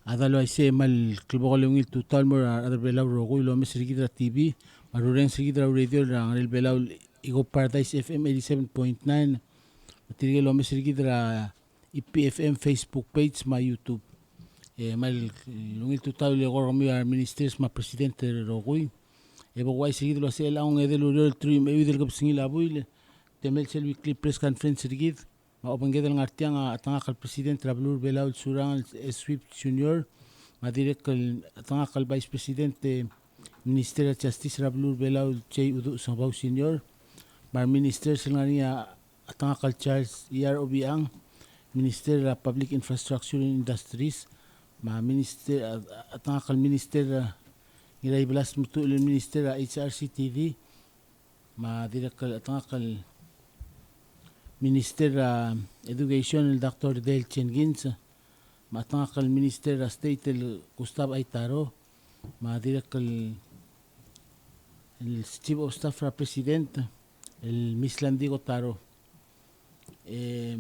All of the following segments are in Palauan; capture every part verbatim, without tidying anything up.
A dal uaisei e kmal klebokel el ungil tutau el mo er a rechad er a Belau el rokui el omes er kid er a T V, me a rurrenges er kid er a radio er a Ngerel Belau el Eagle Paradise F M eighty-seven point nine, me tirke el omes er kid er a E P F M Facebook page me a YouTube. E kmal ungil tutau el eko er kemiu a re ministers me a president el rokui. E bo kuchais er kid el uasei chelechang a ongedei el ureor el teruich me a euid el kebesengil a buil, temel sel weekly press conference er kid, me a obengked el ngar tiang a chetengakl el president er a beluu er a Belau el Surangel S. Swift Junior, me a dirrek el chetengakl el vice president e minister er a justice er a beluu er a Belau el J. Uduch Sengebau Senior, me a re ministers el ngar er ngii a chetengakl el Charles E. R. Obichang, minister er a public infrastructure and industries, me a minister, a chetengakl el minister er a Ngiraibelas Tmetuchl el minister er a H R C T D, me a dirrek el chetengakl el minister er a education el Doctor Dale Jenkins, me a chetengakl el minister er a state el Gustav Aitaro, me a dirrek el, el chief of staff er a president el Miss Landy Kotaro. E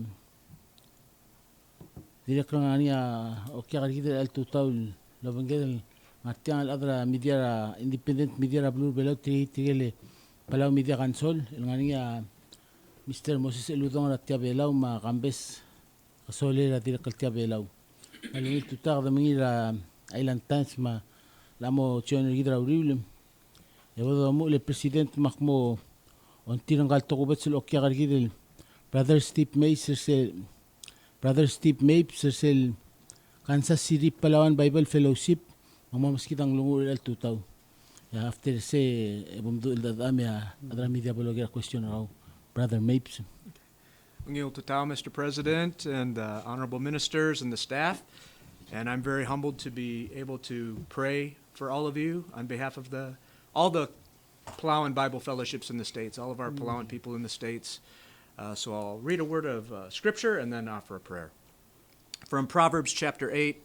dirrek el ngar er ngii a okiak er kid er chelecha el tutau el obengked el ngar tiang el chad er a media er a independent media er a beluu er a Belau, tirke el Palau Media Council, el ngar er ngii a Mister Moses Eludong er a Tia Belau me a Kambes Kesolei er a dirrek el Tia Belau. Me a ungil tutau e kede mengiil er a Island Times me a locha mo join er kid er a uriul. E bo domuchel e president me ak mo ongtir ngka el tokubets el okiak er kid el Brother Steve Mapes er sel, Brother Steve Mapes er sel Kansas City Palauan Bible Fellowship, me ng mo meskid a nglunguuch er chelecha el tutau. E after sei e bo mdu el dada me a chad er a media bo lokiu er a question er kau, Brother Mapes. Ungil tutau, Mister President, and, uh, honorable ministers and the staff. And I'm very humbled to be able to pray for all of you on behalf of the, all the Palauan Bible fellowships in the States, all of our Palauan people in the States. Uh, so I'll read a word of, uh, scripture and then offer a prayer. From Proverbs chapter eight,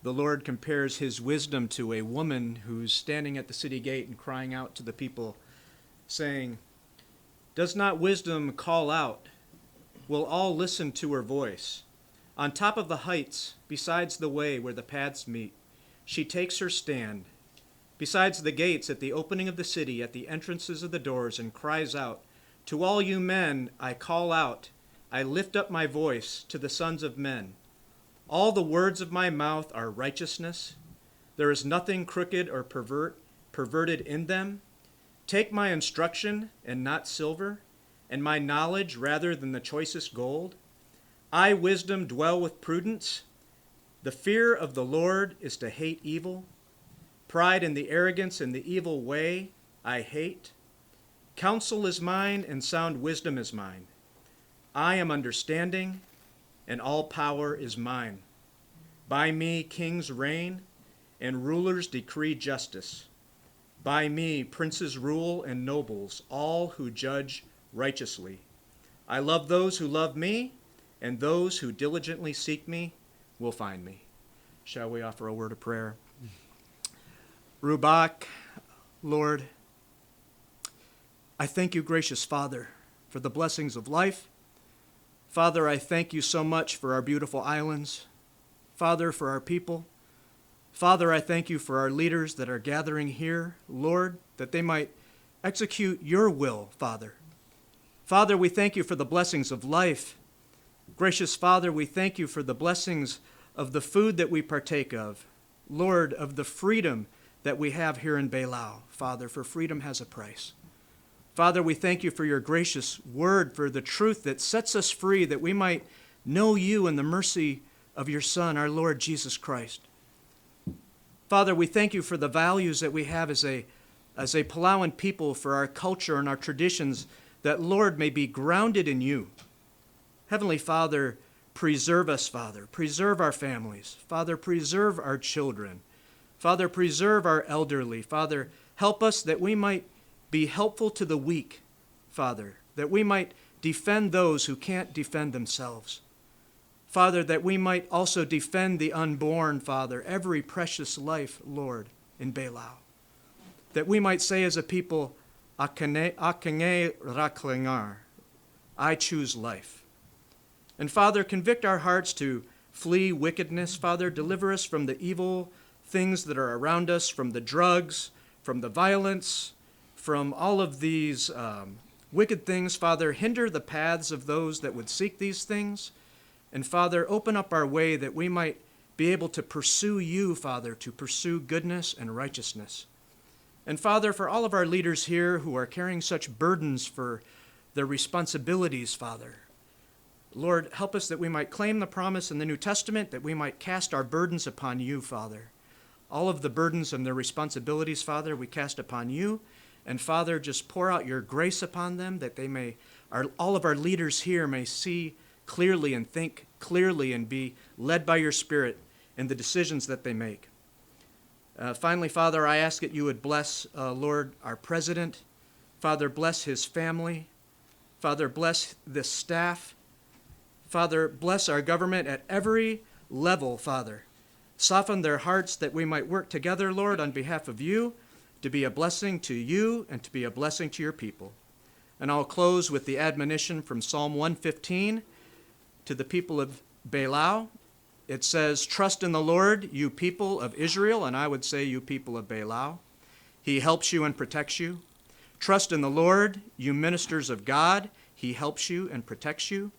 the Lord compares his wisdom to a woman who's standing at the city gate and crying out to the people, saying, "Does not wisdom call out? Will all listen to her voice? On top of the heights, besides the way where the paths meet, she takes her stand, besides the gates at the opening of the city, at the entrances of the doors, and cries out, 'To all you men I call out, I lift up my voice to the sons of men. All the words of my mouth are righteousness. There is nothing crooked or pervert, perverted in them. Take my instruction and not silver, and my knowledge rather than the choicest gold. I, wisdom, dwell with prudence. The fear of the Lord is to hate evil. Pride and the arrogance and the evil way I hate. Counsel is mine and sound wisdom is mine. I am understanding, and all power is mine. By me kings reign, and rulers decree justice. By me princes rule and nobles, all who judge righteously. I love those who love me, and those who diligently seek me will find me.'" Shall we offer a word of prayer? Rubak, Lord, I thank you, gracious Father, for the blessings of life. Father, I thank you so much for our beautiful islands. Father, for our people. Father, I thank you for our leaders that are gathering here, Lord, that they might execute your will, Father. Father, we thank you for the blessings of life. Gracious Father, we thank you for the blessings of the food that we partake of, Lord, of the freedom that we have here in Belau, Father, for freedom has a price. Father, we thank you for your gracious word, for the truth that sets us free, that we might know you in the mercy of your Son, our Lord Jesus Christ. Father, we thank you for the values that we have as a, as a Palauan people, for our culture and our traditions, that, Lord, may be grounded in you. Heavenly Father, preserve us, Father. Preserve our families. Father, preserve our children. Father, preserve our elderly. Father, help us that we might be helpful to the weak, Father, that we might defend those who can't defend themselves. Father, that we might also defend the unborn, Father, every precious life, Lord, in Belau. That we might say as a people, "Ak kenge, ak kenge er a klengar, I choose life." And Father, convict our hearts to flee wickedness, Father. Deliver us from the evil things that are around us, from the drugs, from the violence, from all of these um, wicked things, Father. Hinder the paths of those that would seek these things. And Father, open up our way that we might be able to pursue you, Father, to pursue goodness and righteousness. And Father, for all of our leaders here who are carrying such burdens for their responsibilities, Father, Lord, help us that we might claim the promise in the New Testament, that we might cast our burdens upon you, Father. All of the burdens and their responsibilities, Father, we cast upon you. And Father, just pour out your grace upon them that they may, our, all of our leaders here may see clearly and think clearly and be led by your Spirit in the decisions that they make. Uh, finally, Father, I ask that you would bless, uh, Lord, our president. Father, bless his family. Father, bless this staff. Father, bless our government at every level, Father. Soften their hearts that we might work together, Lord, on behalf of you, to be a blessing to you and to be a blessing to your people. And I'll close with the admonition from Psalm one fifteen to the people of Belau. It says, "Trust in the Lord, you people of Israel," and I would say, "You people of Belau. He helps you and protects you. Trust in the Lord, you ministers of God. He helps you and protects you.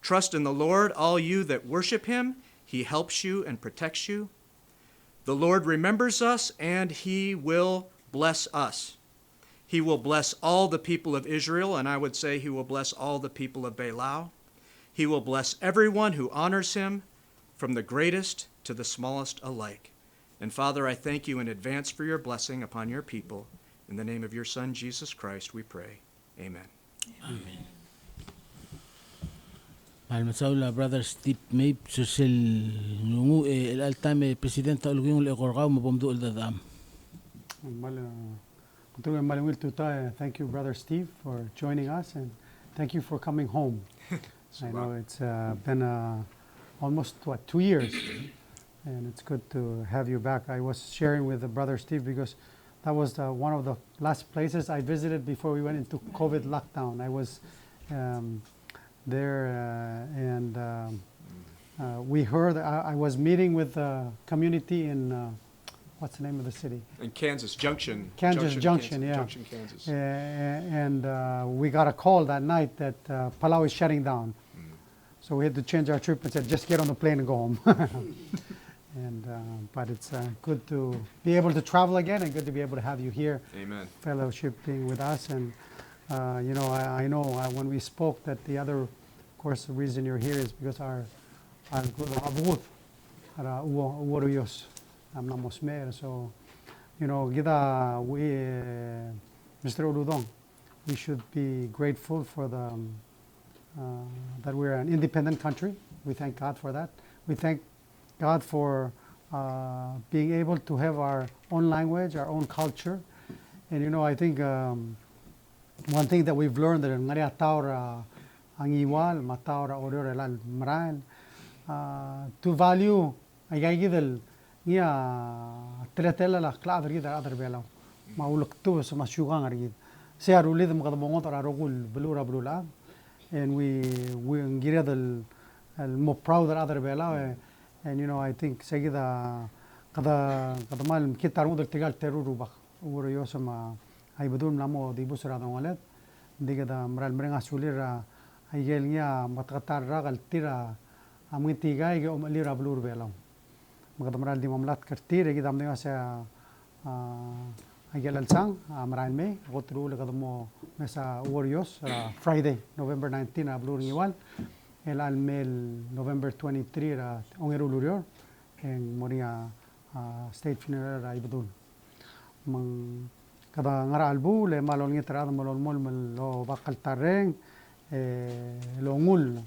Trust in the Lord, all you that worship him. He helps you and protects you. The Lord remembers us, and he will bless us. He will bless all the people of Israel," and I would say, "He will bless all the people of Belau." "He will bless everyone who honors him, from the greatest to the smallest alike." And Father, I thank you in advance for your blessing upon your people. In the name of your Son, Jesus Christ, we pray. Amen. Amen. Me kmal mesaul a Brother Steve Mapes er sel nglunguuch, e chelecha el taem e President a ulekiung el eko er kau me bo mdu el dedam. Kmal, uh, kmal ungil tutau, uh, thank you, Brother Steve, for joining us, and thank you for coming home. I know it's, uh, been, uh, almost, what, two years, and it's good to have you back. I was sharing with the Brother Steve because that was the, one of the last places I visited before we went into COVID lockdown. I was, um, there, uh, and, um, uh, we heard, I, I was meeting with the community in, uh, what's the name of the city? In Kansas, Junction. Kansas Junction, Junction, Kansas, yeah. Junction, Kansas. Uh, and, uh, we got a call that night that, uh, Palau is shutting down. So we had to change our trip and said, "Just get on the plane and go home." And, uh, but it's, uh, good to be able to travel again and good to be able to have you here, Amen, fellowshipping with us. And, uh, you know, I, I know, uh, when we spoke that the other, of course, the reason you're here is because our, our good, our good, our, uh, Uo-, Uoruios, I'm not Mosmer. So, you know, kid a, we, uh, Mister Uludong, we should be grateful for the, um, uh, that we're an independent country. We thank God for that. We thank God for, uh, being able to have our own language, our own culture. And, you know, I think, um, one thing that we've learned er a ngar er ngii a taor, uh, a Ngiwal, me a taor er a Oreor er a merael, uh, to value aika kid el ngii a teletelel a klechad er kid a rechad er a Belau, me a ulektubes me a siukang er kid. Sei a rullid me kede mo ngodech er a rokui el beluu er a beluulechad. And we, we, ng kired el, el mo proud er a rechad er a Belau, e, and, you know, I think sei kid a, kede, kede kmal mekngit a rengud er tirka el teru el rubak. Uoruios me a Ibedul a mla mo dibus er a delongeled. Ng di kede mera el mereng a sulir er a ikel ngii a meketeketang el rak el tir a mengetikaik e omechelir a beluu er a Belau. Me kede mera el di mo melatk er tir, e kid a mle uase a, a, ikel chelsang a merael mei, a kot el uchul e kede mo mes a Uoruios er a Friday, November nineteen, er a beluu er a Ngiwal, el chelecha el mei el November twenty-three er a ongeru el ureor, e ng mo er ngii a, a, state funeral er a Ibedul. Me ng kede ngar er a chelebuul e kmal olengit er a rechad me lolemolem el oba kltarreng, e longull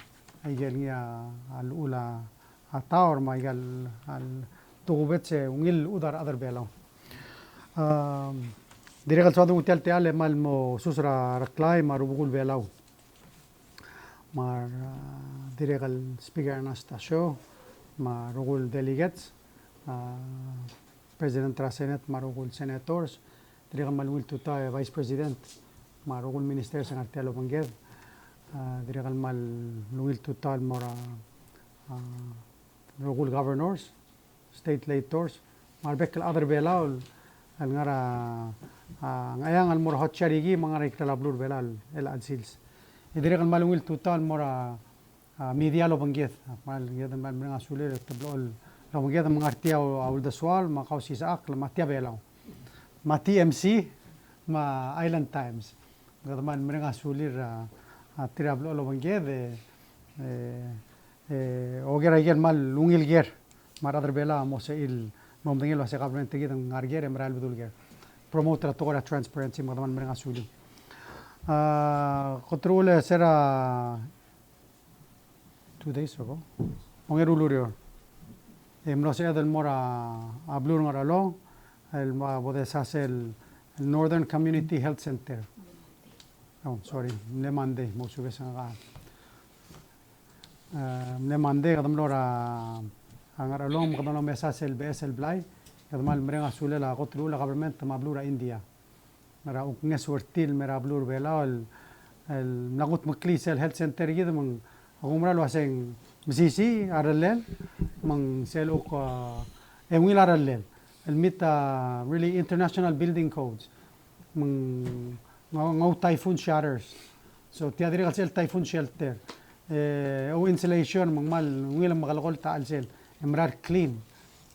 a ikel ngii a llechul a taor me a ikel, a tokubets e ungil llechud a rechad er a Belau. Am, dirrek el soad el nguu tia el techall e kmal mo sus er a Reklai me a rubekul Belau. Me a, a, dirrek el Speaker Anastacio, me a rokui el delegates, a, President er a Senate me a rokui el senators, dirrek el kmal ungil tutau e Vice President, me a rokui el ministers el ngar tia el obengked, a, dirrek el kmal ungil tutau el mo er a, a, rokui el governors, state legislators, me a rebek el chad er a Belau el ngar er a, a, Ngcheangel el mo er a Hotsarihie me a ngar er a ikrel a beluu er a Belau el chelecha el sils. E dirrek el kmal ungil tutau el mo er a, a, media el obengked. Kmal, kede kmal mereng a sulir e te blechoel el obengked me ng ngar tia a uldesuel me a kausisechakl me a tia Belau. Me a T M C me a Island Times. Kede kmal mereng a sulir a, a, tir a blechoel el obengked e, e, e, oker a ikel kmal ungil ker me a rechad er a Belau a mo sebechir el mo medengei el uase government er kid a ngar er ker e merael el bedul ker. Promote er a tekoi er a transparency me kede kmal mereng a sulir. A, kot el uchul e se er a two days ago. Ongeru el ureor. E mlo sebeched el mo er a, a beluu er a Ngerchelong, el mo bo de sasel Northern Community Health Center. Oh, sorry, mle Monday, mo subes ngak a. E, mle Monday, kede mlo er a, a Ngerchelong, me kede mlo mesa sel beches el blai, kede kmal mereng a sulel a kot el uchul a government me a beluu er a India. Me a kuk ngeso er tir el me er a beluu er a Belau el, el mla kutmeklii sel health center er kid me ng, ak oumera el uaseng mesisiich a rellel, me ng sel kuk, a, e ungil a rellel. El meet a really international building codes. Me ng, ng, nguu typhoon shutters. So, tia dirrek el sel typhoon shelter. E, ou insulation, me ng kmal ungil el mekelekolt a chelsel. E mera el clean.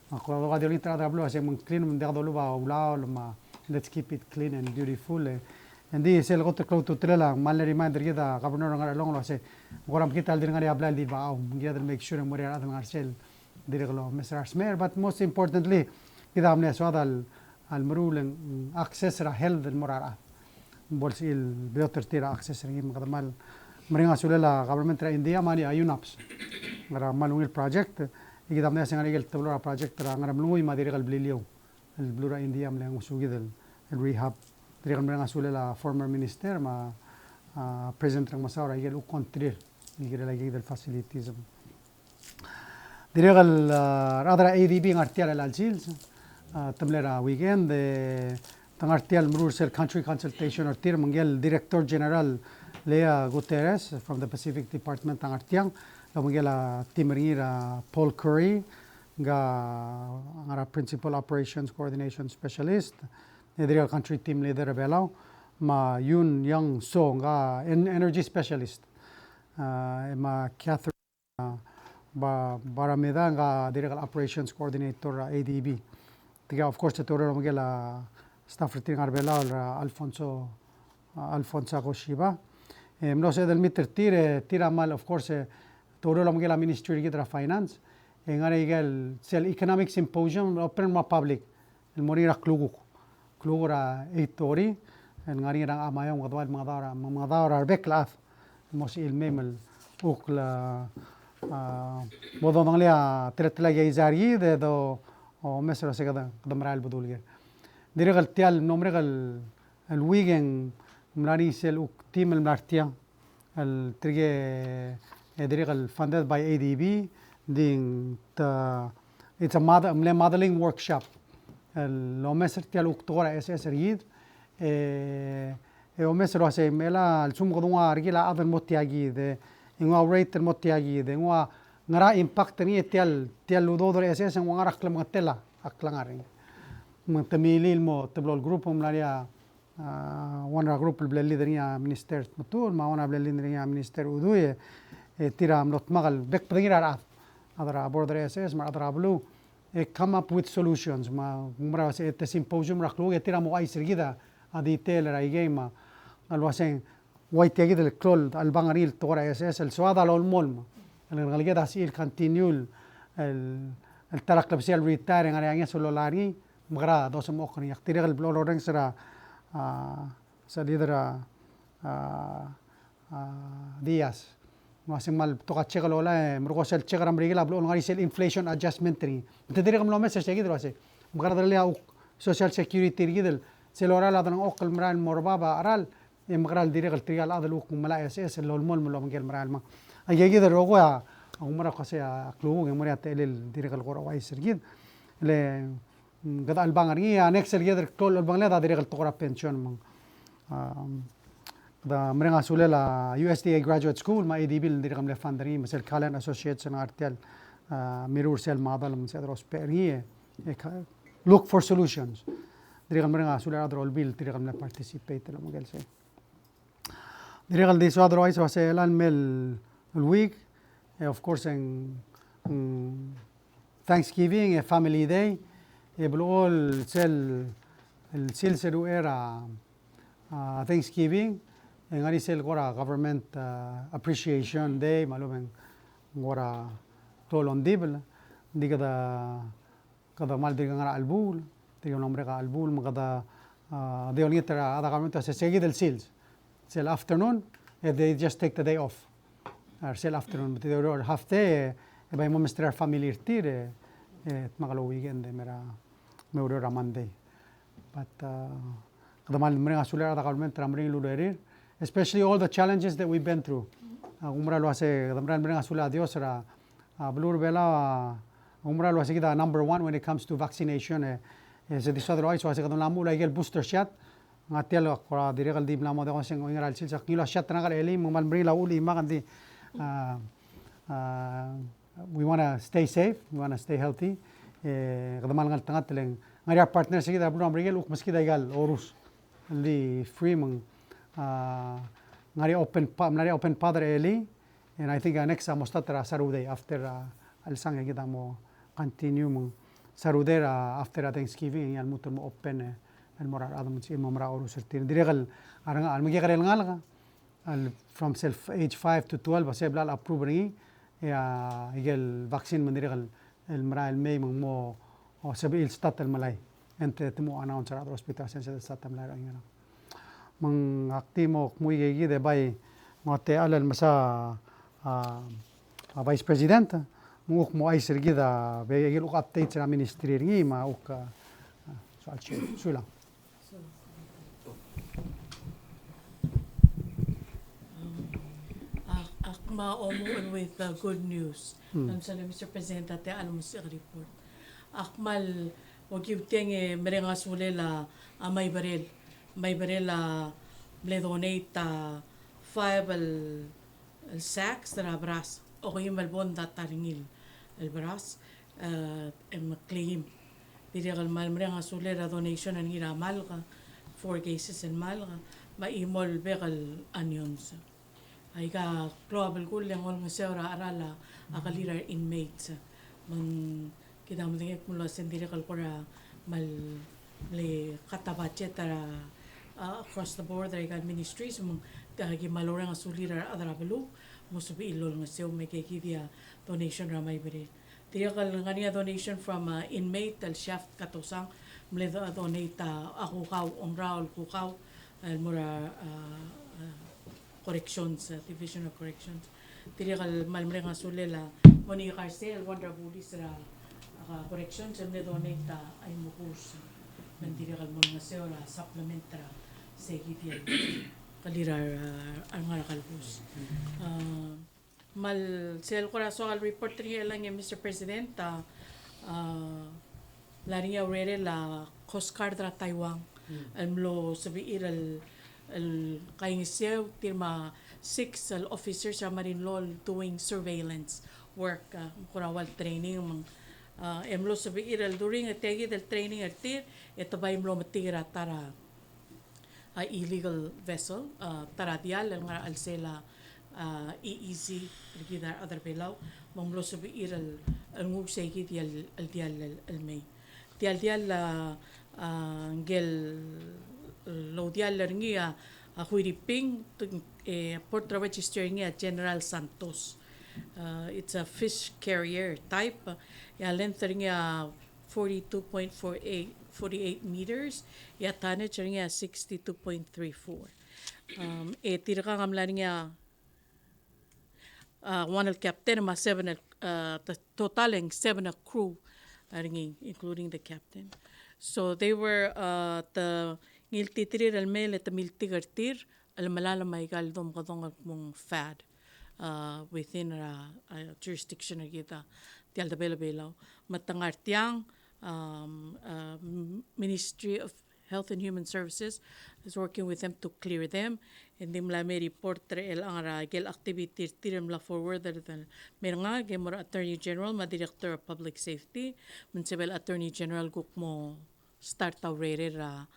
Me ak kuk di olengit er a rechad er a beluu el uaseng me ng clean, me ng diak dolub a ulaol, me let's keep it clean and beautiful, e. Ng di sel kot el klou a ultutelel a kmal remind er kid a governor er a Ngerchelong el uasei, ng kora mekngit a le di ngar er ngii a blai el di bechachau, me ng kired el make sure e ng mo er ngii a rechad el ngar sel dirrek el omes er a resmecher, but most importantly, kid a mle soad el, el meruul e ng access er a health el mo er a rechad. Bo lsebechir el beot er tir a access er ngii, me kede kmal mereng a sulel a government er a India me a ngii a UNOPS. Ngar er a kmal ungil project, e kid a mle uasei ngar er ngii el teblo er a project er a Ngeremlengui me a dirrek el Beliliou. El beluu er a India a mle ngosukid el, el rehab. Dirrek el mereng a sulel a former minister me a, a, President Remengesau er a ikel kuk kongtir el kirel a ikel facilities. Dirrek el, a, rechad er a ADB a ngar tia er a chelecha el sils, a, te mle er a weekend, e te ngar tia el meruul er sel country consultation er tir, me ngike el Director General Lea Gutierrez from the Pacific Department a ngar tiang, el obengkel a team er ngii er a Paul Curry, ngka ngar er a Principal Operations Coordination Specialist, e dirrek el Country Team Leader er a Belau, me a Yun Young So, ngka en-, Energy Specialist, a, me a Catherine, a, Ba-, Barameda, ngka dirrek el Operations Coordinator er a ADB. Tirka, of course, te oureor el obengkel a staff er tir ngar er a Belau, el Alfonso, a, Alfonsa Koshiba. E mlo sebeched el meet er tir, e tir a kmal, of course, e te oureor el obengkel a ministry er kid er a finance. E ngar er ngii a ikel sel economic symposium, open el mo er a public, el mo er ngii er a klukuk. Klukuk er a eight thirty, el ngar er ngii er a Ngchemaiong, me kede ua el mengedaol er a, mengedaol er a rebek el chad. Mo sebechir el mei me kuk, a, bo dodengelii a teletelel a keizai er kid, e do, omes er a se kede, kede merael el bedul ker. Dirrek el tia el mlo merek el, el week e ng mla er ngii sel kuk team el mla er tiang. El tirke, e dirrek el funded by ADB, di ng te, it's a mod-, mle modeling workshop. El omes er tia el kuk tekoi er a SS er kid, e, e omes el uasei me a lsekum kede nguu a rekil a chad el mo tia kid, e nguu a rate el mo tia kid, e nguu a ngera impact er ngii e tia el, tia el udoud er a SS e nguu a ngar er a klemengetel a klengar er ngii. Me te milil el mo teblo el group, me ng mla er ngii a a, one er a group el mle lead er ngii a Minister Tmetuchl, me a one er a mle lead er ngii a Minister Udui, e, e tir a mlo dmak el bek el bedengir a rechad. A rechad er a board er a SS, me a rechad er a beluu, e come up with solutions, me a, ng mera el uasei, e te symposium er a klukuk, e tir a mo ouchais er kid a, a detail er a ikei, me a, el uasei, ng ua tia kid el klou el chelebangel er ngii el tekoi er a SS, el soad a lolemolem, el ngeleked a sebechir el continue, el, el ta er a klebesei el retire, e ngar er ngii a ngeso el lolai er ngii, me kede dosemechokl er ngii. Ak dirrek el blechoel orrenges er a, a, sel leader er a, a, a, Diaz. Me ng uasei ng kmal betok a check el lolai, e merekong sel check er a Merikel a blechoel ngar er ngii sel inflation adjustment er ngii. Me te dirrek el mlo omes er se kid el uasei, me kede rullii a kuk social security er kid el sel lorael a delengchokl el merael el mo er bab a cheral, e mekerang el dirrek el tirka el chad el kuk melai a SS el lolemolem el obengkel merael. Me aika kid el rokui a, a kumerang el uasei a klukuk e ng mera el techellir el dirrek el kora ouchais er kid. Le, mm, kede chelebangel er ngii, a next el kired el klou el chelebangel a dirrek el tekoi er a pension me ng, a, kede mereng a sulel a USDA Graduate School me a ADB el dirrek el mle fund er ngii, me sel Kalan Associates el ngar tia el a, mirruul er sel model me ng sebeched el ousbech er ngii e, e ka, look for solutions. Dirrek el mereng a sulir a rechad er a Olbiil, dirrek el mle participate el omekel sei. Dirrek el di soad el ouchais el uasei el mei el week, e, of course, e ng, ng Thanksgiving, e, Family Day, e, blechoel sel, el sils er uchei er a, a, Thanksgiving, e, ng ngar er ngii sel kora Government, a, Appreciation Day, me a lechub e ng kora klou el ongdibel, ng di kede kede kmal dirk ngar er a chelebuul, dirk mlo merek a chelebuul, me kede, a, di olengit er a rechad er a government el uasei se kid el sils. Sel afternoon, e, they just take the day off. Er sel afternoon, me te di oureor er a half day, e, e bai mo mesterir a family er tir, e, e, dmak el weekend, e, me er a, me oureor er a Monday. But, a, kede kmal mereng a sulir a rechad er a government er a meringel el urerir, especially all the challenges that we've been through. A, kuk mera el uasei, kede kmal mereng a sulir a Dios er a, a, beluu er a Belau, a, kuk mera el uasei kid a number one when it comes to vaccination, e, e, se di soad el ouchais el uasei kede mla muchel a ikel booster shot, ng tia el kora dirrek el di mla mo diak kuk se ng oingerang el sils, ak ngiluu a shot er ngak er a elii, me ng kmal meringel a uchul e me ak di, a, a, we wanna stay safe, we wanna stay healthy. E, kede kmal ngeltengat el ng ngar er ngii a partners er kid er a beluu er a Merikel, kuk meskid a ikal orus el di free me ng, a, ngar er ngii a open pa-, mla er ngii a open path er a elii, and I think, a, next a mo start er a Saturday after, a, a chelsang e kid a mo continue me ng Saturday er a after a Thanksgiving e ng lmuut el mo open, e, el mo er a rechad me ng sebechir el mo mera a orus er tir. Dirrek el, a, a remekekerei el ngalek, el from sel age five to twelve, a se bla el approve er ngii, e a ikel vaccine me ng dirrek el, el merael el mei me ng mo, o, sebechir el start el melai. E ng te, te mo announce er a rechad er a hospital a se ng start el melai er a oingerang. Me ng ak di mo kmu ikei kid e bai ng ua techall el mesa, a, a Vice President, me ng kuk mo chais er kid a, bai ikel kuk updates er a ministry er ngii me a kuk, a, a, soal, sulang. Ak, ak kmal omuchel with the good news. Hmm. Ng sel Mister President a techall el mo sebechek el report. Ak kmal okiu tiang e mereng a sulel a, a Maiberel. Maiberel a mle donate a five el el sacks er a beras, okeim el bond a ta er ngii el beras, e, e mekleim. Dirrek el kmal mereng a sulel a donation er ngii er a malk, four cases el malk, me a chimo el bek el onions. Aika klou a belkul e ng olengeseu er a cheral a kelir a re inmates. Me ng Kid a medengei el kmo uase ng dirrek el kora kmal mle cut a budget er a, a, across the board er aika el ministries, me ng, a, ki kmal orrenges a sulir a rechad er a beluu, mo sebechir el olengeseu me aika kid a donation er a Maiberel. Dirrek el ngar er ngii a donation from, a, inmate el Shaft Katosang, mle do-, donate a, a kukau, ongraol el kukau, el mo er a, a, a, Corrections, a, Division of Corrections. Dirrek el kmal mereng a sulel a Moni Karsei el one er a bulis er a, a, Corrections, el mle donate a, a imukurs. Me ng dirrek el mo olengeseu er a supplement er a se kid el kelir a, a, a rengar er a kelebus. A, kmal sel kora soak el report er ngii el ngar er ngii, Mister President, a, a, mla er ngii a urerel a Coast Guard er a Taiwan, mm, el mlo sebechir el, el kaingeseu tir me a six el officers er a Marine Law el doing surveillance work, a, kora ua el training me ng, a, e mlo sebechir el during e tia kid el training er tir, e te bai mlo metik er a ta er a a illegal vessel, a, ta er a diall el ngar er a chelsel a, a, E E Z, er kid a rechad er a Belau, me ng mlo sebechir el, el nguu sei kid el, el diall el, el mei. Tia el diall a, a, ngike el, el oudiall er ngii a, a Huiriping, tu-, e, port er a register er ngii a General Santos. A, it's a fish carrier type. E a length er ngii a forty-two point four eight, forty-eight meters, e a tonnage er ngii a sixty-two point three four. Um, e tirkang a mla er ngii a, a, one el captain me a seven el, a, the total e ng seven a crew er ngii, including the captain. So they were, a, te ngiltiterir el mei e te miltik er tir, el melalem aika el domekedong el kmo ng fad, a, within er a, a, jurisdiction er kid a, tia el debel a Belau. Me te ngar tiang, um, a, m-, Ministry of Health and Human Services is working with them to clear them. Ng di mla mei report er chelechang er a ikel activity er tir el mla forward er a, me er ngak e mo er a Attorney General me a Director of Public Safety, me ng sebechel Attorney General kuk mo start a urerir er a,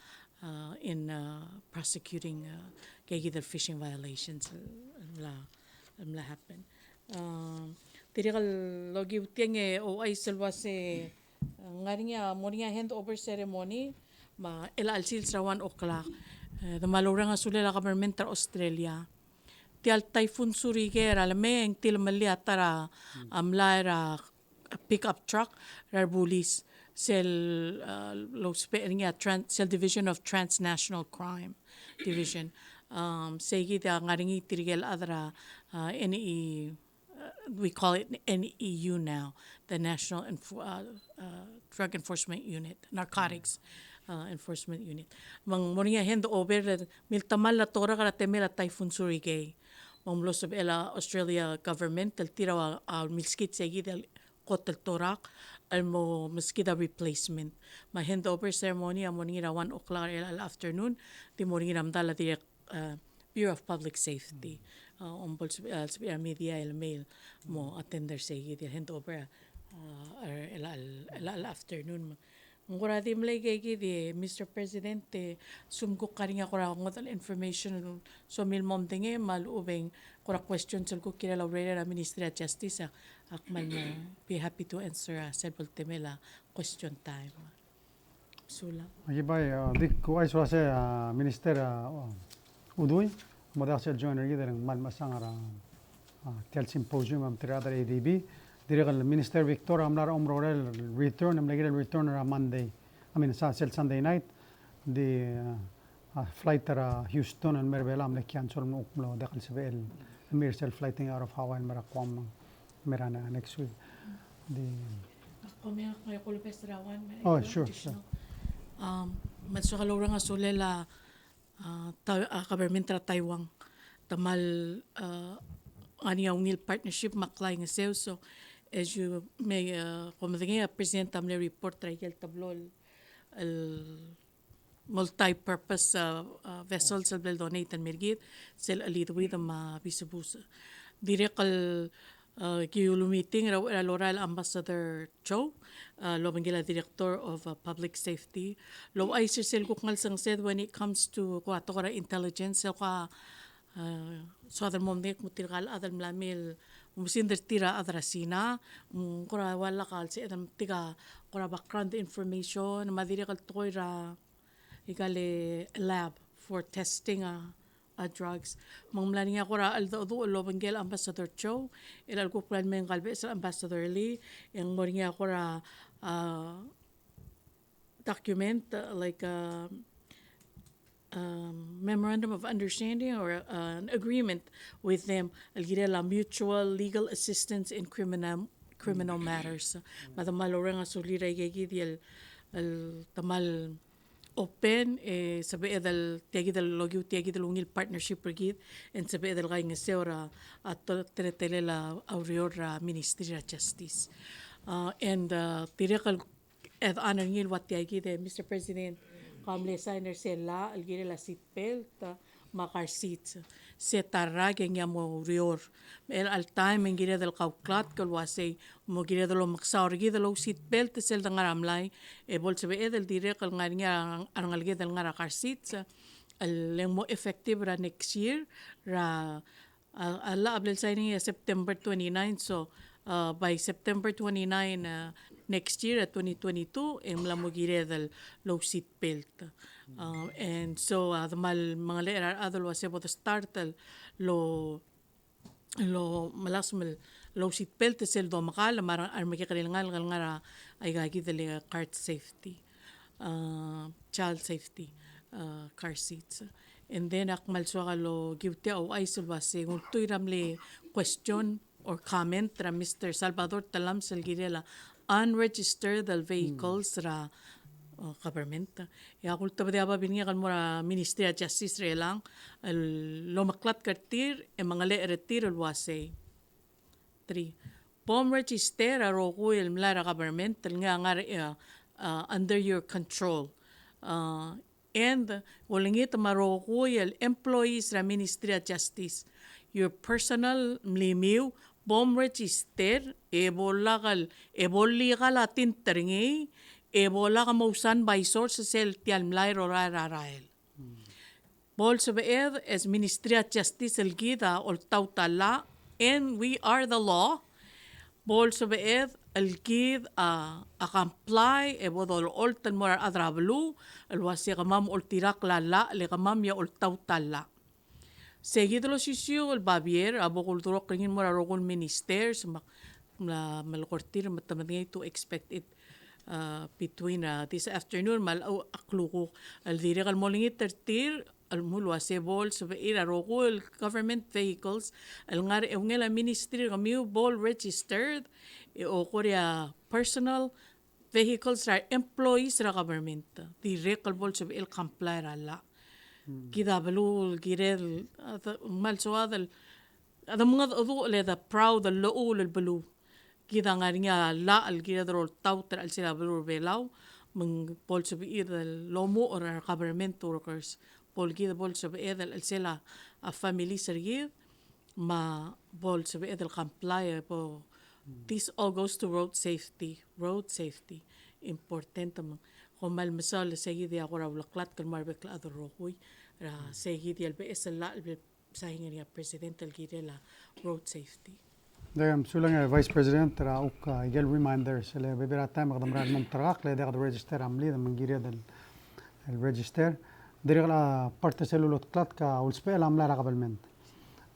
uh, in, uh, prosecuting, uh, keikid el fishing violations el, el mla, el mla happen. Um, dirrek el okiu tiang e ouchais el uase, uh, ng ngar er ngii a, mo er ngii a hand over ceremony, me a chelecha el sils er a one o'clock. Uh, de mal oureng a sulel a government er a Australia. Tia el Typhoon Surigae er a lemei e ng tilemellii a ta er a, a mlai er a pickup truck er a rebulis, sel, uh, lousbech er ngii a tran-, sel Division of Transnational Crime Division. Um, seikid a ngar er ngii tirke el chad er a, uh, N E, uh, we call it N E U now, the National Enfor-, uh, uh, Drug Enforcement Unit, Narcotics, uh, Enforcement Unit. Me ng mo er ngii a hand over, miltemall a torak er a temel a Typhoon Surigae. Me ng mlo sebechel a Australia government el tir a, a milskid seikid el kot el torak el mo meskid a replacement. Me a hand over ceremony a mo er ngii er a one o'clock er a afternoon, di mo er ngii er a medal a dirrek, uh, Bureau of Public Safety. Uh, ombo el sebe-, uh, sebechir a media el mei el mo attend er seikid el hand over, uh, er a, el, el, el afternoon. Me ng kora di mle ikakid e, Mister President, e sum kuk ngar er ngii a kora ngodech el information el soam el mo medengei, me a lechub e ng kora questions el kuk kirel a urerir er a Ministry of Justice, a, ak kmal mo be happy to answer, a, sel bo el temel a question time. Sulang. Aki bai, a, di kuchais el uase, a, Minister, a, Udui, mo diak sel join er kid e ng kmal mechesang er a, a, tia el symposium me tirke el chad er a A D B. Dirrek el Minister Victor a mla er a omerourel el return, e mle kirel el return er a Monday. I mean, sa-, sel Sunday night, di, a, a flight er a Houston el mei er a Belau a mle cancel, me ng kuk mlo diak el sebechel el mei er sel flight er ngii out of Hawaii el mei er a Guam, mei er a ne-, next week. Di. Oh, sure, sure. Um, me soak el oureng a sulel a, a, Ta-, a, government er a Taiwan. Te kmal, a, ngar er ngii a ungil partnership me a klaingeseu, so as you may, a, kom medengei a President a mle report er a ikel teblo el, el multi-purpose, a, a, vessels el bla ledonate el mei er kid, sel Chelideuid me a Bisebus. Dirrek el, a, ki ulumeeting er a, er a lorael Ambassador Cho, a, el obengkel a Director of, a, Public Safety. Louchais er sel kuk ngelsengesed when it comes to kora tekoi er a intelligence, sel kora, a, soad el mo medengei el kmo tirka el chad el mla mei el oumesingd er tir a chad er a Sina, mm, kora ua lak el sebeched el metik a kora background information, me a dirrek el tekoi er a ikal lab for testing a, a drugs. Me ng mla er ngii a kora cheldecheduch el obengkel Ambassador Cho, el kuk mla mei ngka el beches el Ambassador Lee, e ng mo er ngii a kora, a, document, uh, like, um, um, memorandum of understanding or, uh, an agreement with them, el kirel a mutual legal assistance in criminal, criminal matters. Me te kmal oureng a sulir a ikakid el, el te kmal open, e sebeched el tia kid el okiu tia kid el ungil partnership er kid, e ng sebeched el kaingeseu er a, a to-, teletelel a ureor er a Ministry er a Justice. Uh, and, uh, dirrek el add on er ngii el ua tia kid e, Mister President, kom mle sign er sel llach el kirel a seat belt, uh, me a car seats. Se ta el rak e ngii a mo oureor. Me chelecha el taem e ng kired el kauklatk el uasei, mo kired el omeksau er kid el ou seat belt sel de ngar er a mlai, e bo lsebeched el dirrek el ngar er ngii a, a rengeleked el ngar er a car seats, el ng mo effective er a next year, er a, a, a llach a bla el signing er ngii a September twenty-nine, so, uh, by September twenty-nine, uh, next year, uh, twenty twenty-two, e ng mla mo kired el ou seat belt. Uh, and so, uh, a de kmal mengelechel er a rechad el uasei bo de start el lo, lo melasem el ou seat belt sel domekall me a re, a remekekerei el ngalek el ngar er a, aika kid el car safety, uh, child safety, uh, car seats. And then ak kmal soak el okiu tia ouchais el uasei, ng ultuil er a mle question or comment er a Mister Salvador Tellames el kirel a unregistered el vehicles er a, uh, government. E ak ultebedii a babilngek el mo er a Ministry of Justice er chelechang, el omeklatk er tir, e mengelechel er tir el uasei. Three. Bo mregister a rokui el mlai er a government, el ngii a ngar er a, uh, under your control. Uh, and olengit me a rokui el employees er a Ministry of Justice. Your personnel, mlimiu, bo mregister, e bo lak el, e bo legal a tint er ngii, e bo lak mousan by source sel tia el mlai er a rael. Bo lsebeched as Ministry of Justice el kid a oltaut a llach, and we are the law. Bo lsebeched el kid a, a comply, e bo dolecholt el mo er a rechad er a beluu, el uase kemam oltirakl a llach, le kemam a oltaut a llach. Se kid el osisiu el babier, a bo kuldurokl er ngii el mo er a rokui el ministers, me ak mla melekoi er tir, me te medengei to expect it, uh, between, uh, this afternoon me a lechub a klukuk. El dirrek el mo olengit er tir, el mle uase bo lsebechir a rokui el government vehicles, el ngar er a eungel a ministry er kemiu bo registered, e okor a personal vehicles er a employees er a government. Dirrek el bo lsebechir el comply er a llach. Kid a beluu el kired, a de, ng kmal soad el, a de mengedecheduch le de proud el llechul el beluu. Kid a ngar er ngii a llach el kired el oltaut er a chelsel a beluu er a Belau, me ng bo lsebechir el omuchel er a government workers. Bo el kid bo lsebeched el chelsel a families er kid, me bo lsebeched el comply, bo. This all goes to road safety, road safety. Important me ng kmal mesaul el se kid a kora uleklatk el mo er a bek el chad el rokui, er a se kid el beches el llach el bla lsai er ngii a president el kirel a road safety. Ng sulang e Vice President er a uk, a, ikel reminders, le bebil er a taem e kede mera el mo meterekakl, le diak de register a mlid, me ng kired el, el register. Dirrek el, a, part er sel ulotklatk a ulsbechel a mlai er a government.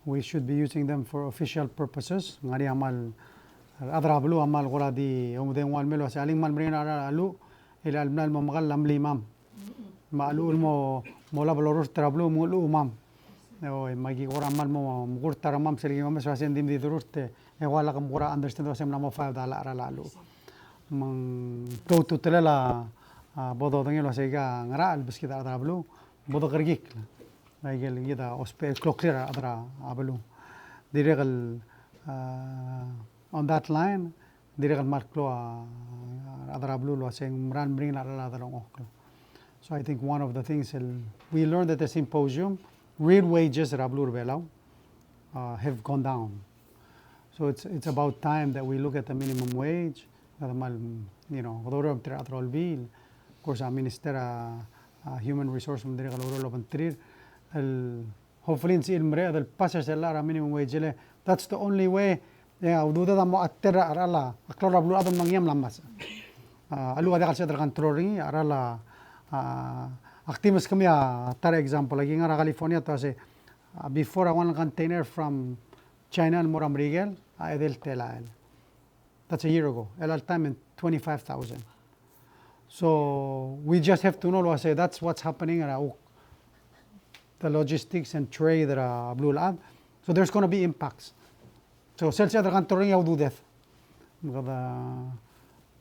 We should be using them for official purposes. Ng ngar er ngii a kmal, a rechad er a beluu a kmal kora di omdengua el mei el uase, alii ng kmal meringel a cheluch, el mla el mo mekall a mlimam. Me a cheluch el mo, mo olab el orurt er a beluu, me ng cheluchemam. Oi, me aki kora kmal mo mekurt a rengmam sel ki mo mes el uase ng di mdi dorurt, e ua lak mkora understand el uase ng mla mo file a llach er a cheluch. Me ng klou a ultutelel a, a, bo dodengei el uase aika ngerachel el beskid a rechad er a beluu, bo dekerekikl. Aike el kid a ousbech el kloklir a rechad er a beluu. Dirrek el, a, on that line, dirrek el kmal klou a, a rechad er a beluu el uase ng mera el meringel a cheral a delengchokl. So I think one of the things el, we learned at the symposium, real wages er a beluu er a Belau, uh, have gone down. So it's, it's about time that we look at the minimum wage, kede kmal, you know, kede oureor el obengterir a rechad er a olbiil. Of course, a Minister, a, a Human Resource me ng dirrek el oureor el obengterir, el hopefully ng sebechir el mereched el pass er sel llach er a minimum wage, le that's the only way. E a ududed a mo ater er a cheral a klou er a beluulechad el mo ngii a mla ngmasech. A, a cheluch a diak el sebeched el control er ngii, a cheral a, a, ak di meskemiu a ta er a example, aki ngar er a California, te uase, a, before a one container from China el mo er a Merikel, a edei el telael. That's a year ago. Chelecha el taem e ng twenty-five thousand. So we just have to know el uase that's what's happening er a uk, the logistics and trade er a beluulechad. So there's gonna be impacts. So sel sebeched el control er ngii a ududed. Kede,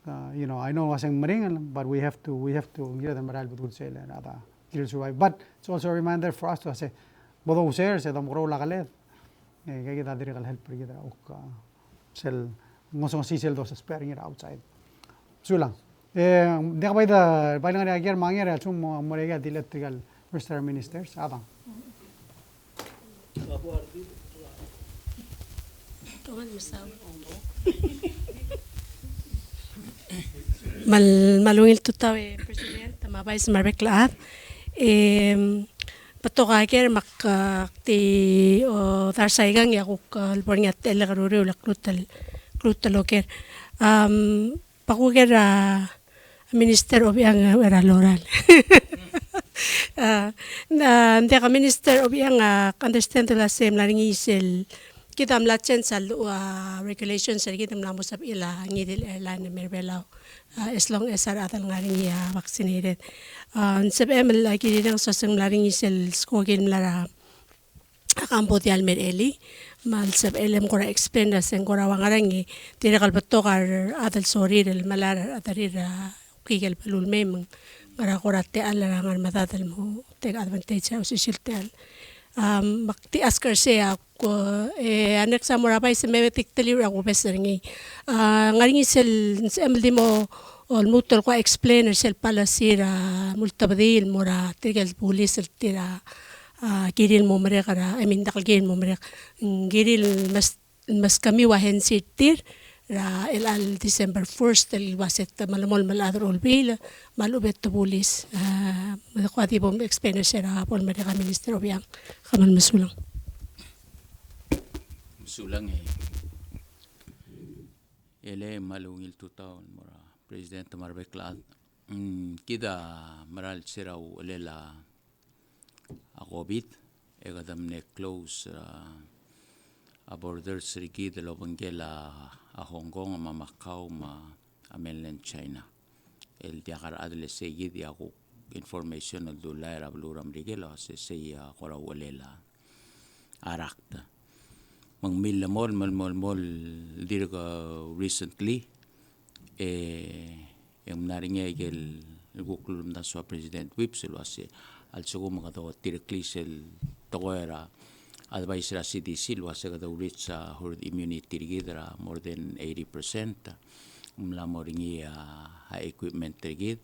uh, you know, I know uase ng meringel, but we have to, we have to, ng kired el merael el bedul sel, a rechad a kirir el survive. But it's also a reminder for us to say, bo douseer, se domekeroul a keled. E, aika kid a dirrek el help er kid er a uk, a, sel ngesonges sel dousbech er ngii er a outside. Sulang. E, ng diak bai de, bai le ngar er ngii a ker me a nger, a lsekum mo, mo er ngii a dilu er tirke el rest er a ministers, a dang. Me kmal, me kmal ungil tutau e President, me a Vice me a rebek el chad. E, betok a ker me ak, a, ak di, o, dars aikang e a kuk, a, lebo er ngii a techellek er a uriul e ak lmuut el, lmuut el oker. Am, Bo kuker a Minister Obichang er a Loral. A, ng diak a Minister Obichang a understand el uase ng mla er ngii sel, kid a mla change a lluich a regulations er kid el mla mo sebechir a ngii di el airline el mei er a Belau. A, as long as a rechad el ngar er ngii a vaccinated. A, ng sebechem el a kirireng se ng mla er ngii sel skoki el mla er a a Cambodia el mei er a elii, me a lsebechel e ng kora explain er a se ng kora ua ngerang e dirrek el betok a rechad el sorir el melai er a rechederir er a uk el beluu el mei me ng ngar er a kora techall er a ngar medad el mo take advantage er a osisiu el techall. Am, me ak di ask er sei a ko, e, a next a mo er a Vice me di kdilii er a kubes er ngii. A, ngar er ngii sel, ng sebechem el di mo O lmuut el kuk explain er sel policy er a multebedii el mo er tirke el bulis el tir a, a, kirir el mo merek er a, I mean, diak el kirir el mo merek, ng kirir el mes-, meskemiu a hensi er tir er a chelecha el December first el uase te melemolem el chad er a Olbiil me a lechub e te bulis. A, me kuk di bo explain er sel bo lemerek a Minister Obichang. Kmal mesulang. Mesulang e. Ele me a ungil tutau el mo er a President me a rebek el chad. Mm, kid a mera el se er a uchelel a COVID, e kede mle close er a, a borders er kid el obengkel a, a Hong Kong me a Macau me a mainland China. El diak a rechad el sei kid a kuk information el dulai er a beluu er a Merikel el uase sei a kora uchelel a a rakt. Me ng millemolem, millemolem, millemolem el dirk recently, e, e ng mla er ngii a ikel kuk ulemdasu a President Whipps el uase a lsekum kede otireklii sel tekoi er a advice er a C D C el uase kede reach a herd immunity er kid er a more than eighty percent. Ng mla mo er ngii a, a equipment er kid,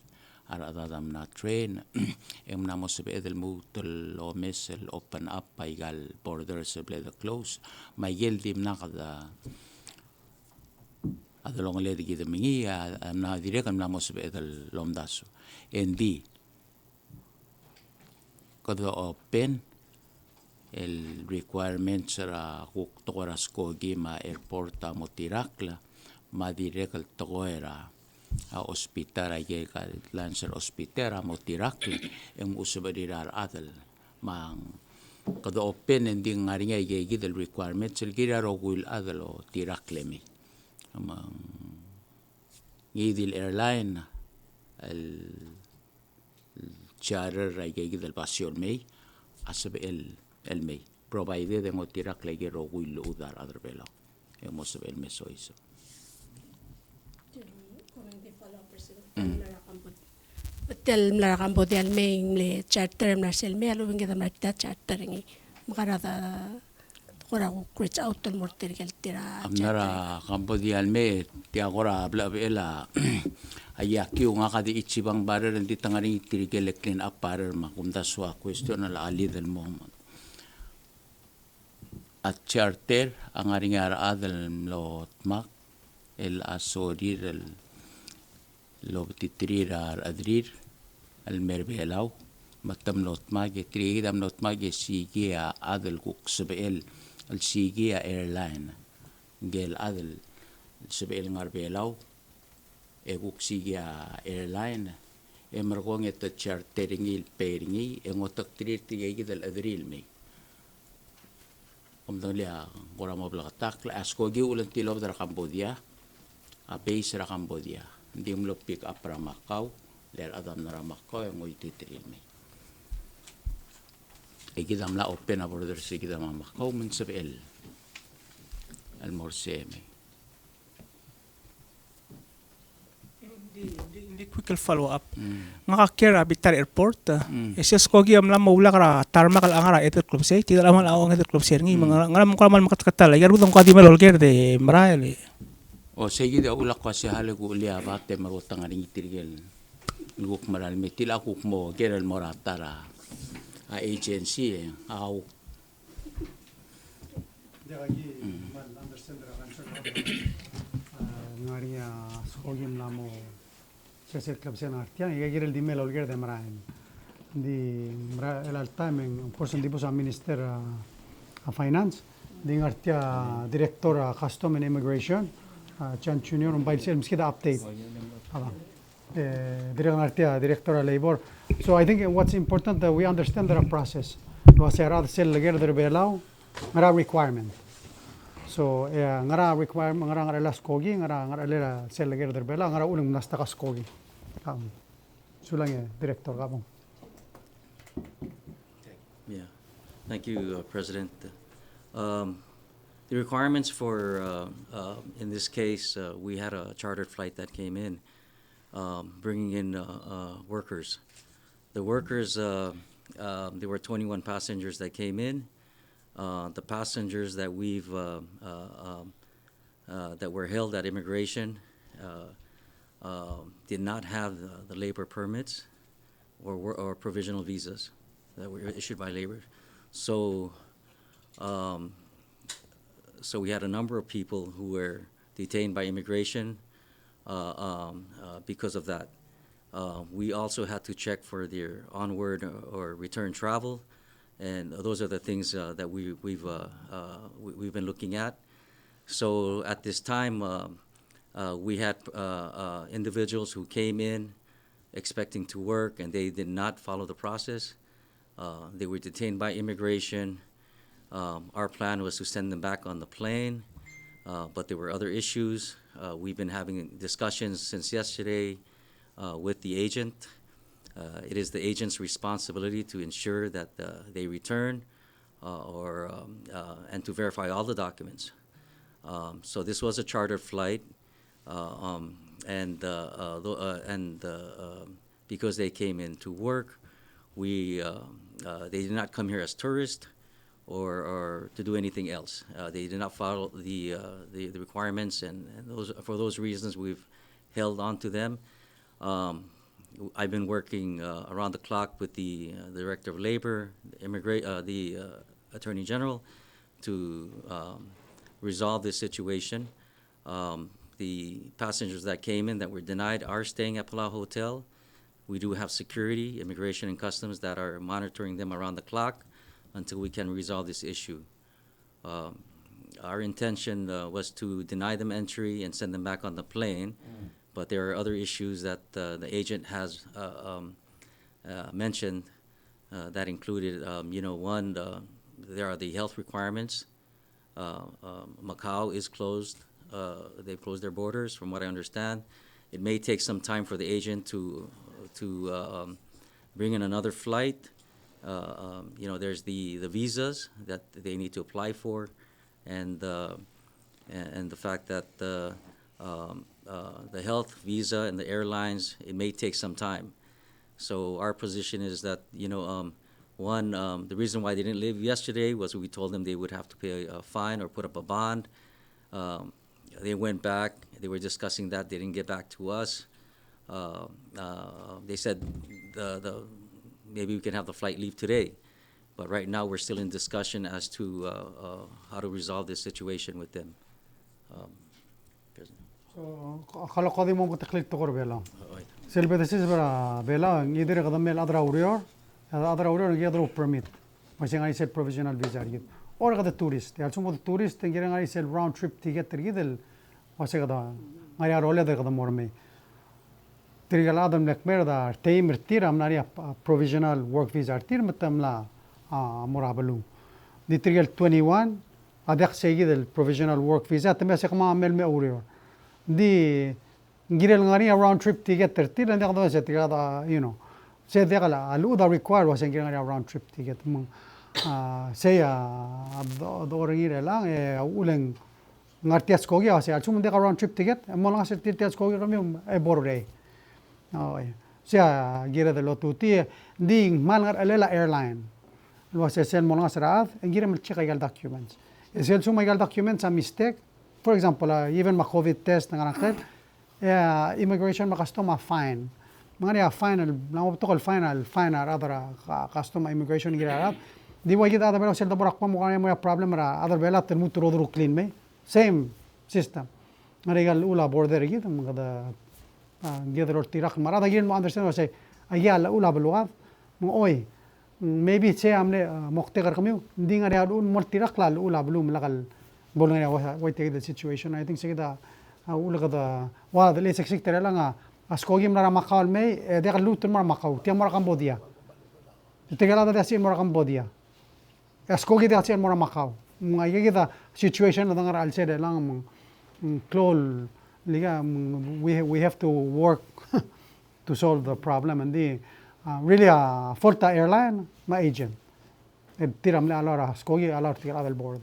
a rechedad a mla train, e ng mla mo sebeched el lmuut el omes el open up a ikal borders el bla de close, me a ikel dimlak a delongeled kid me ngii, a, a mla dirrek el mla mo sebeched el omdasu. Engdi, kede open el requirements er a kuk tekoi er a skoki me a airport a mo tirakl, me a dirrek el tekoi er a, a hospital, a ikel guidelines er a hospital a mo tirakl, e ng mo sebechir a rechad el, me ng kede open e ng di ngar er ngii a ikei kid el requirements el kirir a rokui el chad el otirakl e mei. Me ng ngii di el airline el charter er a ikei kid el basio el mei, a sebechel el mei. Provided e ng otirakl a ikel rokui el llechud a rechad er a Belau. E ng mo sebechel el mei soiseb. Mm. Tia el mla er a Cambodia el mei, ng mle charter el mla er sel mei, a lechub e ng kid a mla er tia el charter er ngii. Me kora da Kora kuk reach out el mo er tirke el tir a. A mla er a Cambodia el mei, tia kora blechebechel a, a iakiu, ngak a di chibang barer, ng di te ngar er ngii tirke el clean up barer me a kumdasu a question el chelid el mo. A charter a ngar er ngii a rechad el mlo dmak el a sorir el lobetiterir a rechederir el mer Belau, me te mlo dmak e tirke kid a mlo dmak e siikii a chad el kuk sebechel el siikii a airline. Ngike el chad el sebechel ngar Belau e kuk siikii a airline, e merekong e te charter er ngii el pay er ngii, e ng oteketerir tirke kid el chederir el mei. Kom dengelii a kora mo bleketakl, a skoki a ulentilobed er a Cambodia, a base er a Cambodia. Ng di mlo pick up er a Macau, le a rechad a mla er a Macau, e ng oititerir el mei. E kid a mla open a borders er kid me a Macau, me ng sebechel el mo er sei e mei. Di, di, di quick el follow up. Mm. Ngak a kiei er a Bitar Airport, mm, e sel skoki a mla mo ulak er a tarmac el ngar er a edei el klebesei, tia el mla mo edei el klebesei er ngii, me, mm, ngara, ngara me kora mle meketeketang, e a rudeng kora di mle olker e de merael. O sei kid a ulak kua se hale kuchelii a bate me a rotang er ngii tirke el kuk merael me tia el kuk mo ker el mo er a ta er a agency, e a kuk Diak, aki kmal understand er a concern er a, a, ngar er ngii a skoki a mla mo sesei el klebesei el ngar tiang, e kirel di mle olker e de merael. Ng di merael el time, of course, ng di bus a Minister, a, a Finance, ng di ngar tia Director, a, Custom and Immigration, a, Chan Junior, ng bai sel meskid a update. A, e, dirrek ngar tia Director er a Labor. So I think what's important that we understand the process. El uase a rechad sel lekerd er Belau, ngera requirement. So, e, ngera requirement, ngera, ngera er a skoki, ngera, ngera er a sel lekerd er Belau, ngera uchul e ng mla stuck a skoki. Um, sulang e, Director, kabong. Yeah. Thank you, uh, President. Um, the requirements for, uh, uh, in this case, uh, we had a chartered flight that came in, um, bringing in, uh, uh, workers. The workers, uh, uh, there were twenty-one passengers that came in. Uh, the passengers that we've, uh, uh, um, uh, that were held at immigration, uh, uh, did not have the, the labor permits or, wor- or provisional visas that were issued by labor. So, um, so we had a number of people who were detained by immigration, uh, um, uh, because of that. Uh, we also had to check for their onward or return travel, and those are the things, uh, that we, we've, uh, uh, we, we've been looking at. So at this time, um, uh, we had, uh, uh, individuals who came in expecting to work, and they did not follow the process. Uh, they were detained by immigration. Um, our plan was to send them back on the plane, uh, but there were other issues. Uh, we've been having discussions since yesterday, uh, with the agent. Uh, it is the agent's responsibility to ensure that, uh, they return, uh, or, um, uh, and to verify all the documents. Um, so this was a chartered flight, uh, um, and, uh, uh, tho- uh, and, uh, um, because they came in to work, we, uh, uh, they did not come here as tourists or, or to do anything else. Uh, they did not follow the, uh, the, the requirements, and, and those, for those reasons, we've held on to them. Um, w- I've been working, uh, around the clock with the, uh, Director of Labor, the immigra- uh, the, uh, Attorney General, to, um, resolve this situation. Um, the passengers that came in that were denied are staying at Palau Hotel. We do have security, immigration and customs that are monitoring them around the clock until we can resolve this issue. Um, our intention, uh, was to deny them entry and send them back on the plane, but there are other issues that, uh, the agent has, uh, um, uh, mentioned, uh, that included, um, you know, one, the, there are the health requirements. Uh, um, Macau is closed. Uh, they've closed their borders, from what I understand. It may take some time for the agent to, to, uh, um, bring in another flight. Uh, um, you know, there's the, the visas that they need to apply for, and, uh, and, and the fact that the, um, uh, the health visa and the airlines, it may take some time. So our position is that, you know, um, one, um, the reason why they didn't leave yesterday was we told them they would have to pay a fine or put up a bond. Um, they went back. They were discussing that. They didn't get back to us. Uh, uh, they said the, the, maybe we can have the flight leave today. But right now, we're still in discussion as to, uh, uh, how to resolve this situation with them. Um, President. So, ka- kaloka di mo meketeklii el tekoi er a Belau. Oi. Sel bedesis er a Belau, ng dirrek el kede mei el chad er a ureor, e a chad er a ureor, ng kired el permit. Me se ngar er ngii sel provisional visa er kid. Or kede tourist, e a lsekum kede tourist, e ng kired el ngar er ngii sel round trip ticket er kid el, me se kede ngar er ngii a rolel e kede mo er mei. Tirke el chad el mle kmeed a reteim er tir a mla er ngii a, a provisional work visa er tir me te mla, a, mo er a beluu. Ng di tirke el twenty-one, a diak sei kid el provisional work visa, te mei a se kemam a mei el mei a oureor. Ng di, ng kirel ngar er ngii a round trip ticket er tir, e ng diak domes e tirka a, you know. Se diak a, a lechub a require el ua se ng kirel ngar er ngii a round trip ticket. Me ng, a, sei a, a, do, do er ngii er chelechang, e, a uchul e ng ngar tia el skoki, a se a lsekum ng diak a round trip ticket, e mo olengasech er tir tia el skoki er kemiu, e bo er ngii. Oi. Se a kired el otutii, e, ng di ng kmal ngar er a chelsel a airline el ua se sel mo olengasech er a chad, e ng kirem el check aika el documents. E sel lsekum aika el documents a mistake, for example, a, even me a COVID test, ng ngerang ker, e a immigration me a custom a fine. Me ng ngar er ngii a fine, el, ng mo betok el fine, el fine a rechad er a cu-, custom, immigration, ng kirel a rechad. Di ua kid a chad er a Belau sel debo er a Guam, ng ngar er ngii a problem er a chad er a Belau, te lmuut el oderuklii el mei. Same system. Ng ngar er ngii a llechul a border er kid, me kede, a, kede oltirakl. Me a rechad a kirel mo understand el ua se, aika a llechul a beluad, me ng oi, maybe sei a mle, a, moktek er kemiu, ng di ngar er ngii a llechul, moltirakl a llechul a beluu me lak el bo el ngar er ngii a ua, ua tia kid el situation. I think sei kid a, a, uchul e kede, ua, de le seksik er chelechang a, a skoki a mla er a Macau el mei, e diak el lmuut el mo er a Macau, tia mo er a Cambodia. Tirke el chad a diak el sebechir el mo er a Cambodia. E a skoki a diak el sebechir el mo er a Macau. Me ng aika kid a situation el dengar er a chelsel er chelechang, me ng, mm, klou el, like, mm, we, we have to work to solve the problem. And the, uh, really, uh, fault a airline me a agent. E tir a mle allow er a skoki, allow er tirke el chad el board.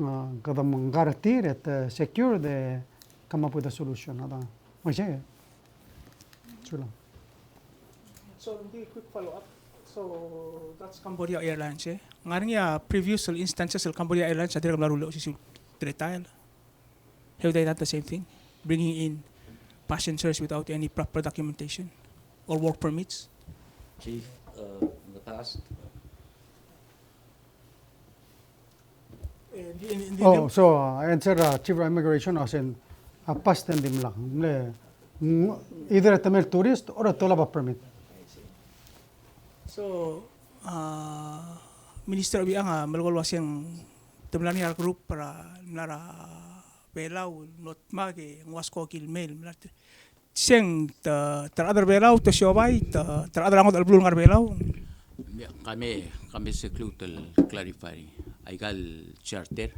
Uh, kede mengkar er tir, e te secure, de come up with a solution. Ada. Mo isei. Sulang. So, di quick follow-up. So, that's Cambodia Airlines, e? Ng ngar er ngii a previous instances el Cambodia Airlines a dirrek el mla rullii a osisiu el teletael. Have they done the same thing? Bringing in passengers without any proper documentation or work permits. Chief, uh, in the past. Oh, so, uh, answer, uh, Chief of Immigration, a uasei, uh, past e ng dimlak. Mle, mm, either te mei el tourist or te olab a permit. So, uh, Minister Obichang a melekoi el uasei te mla er ngii a group er a mla er a Belau, not ma ke ng ua skoki el mei el mla er Seng te, te rechad er a Belau, te siobai, te, te rechad er a ngodech el beluu el ngar er a Belau. Ia, kame, kame se klou el clarify. Aika el charter,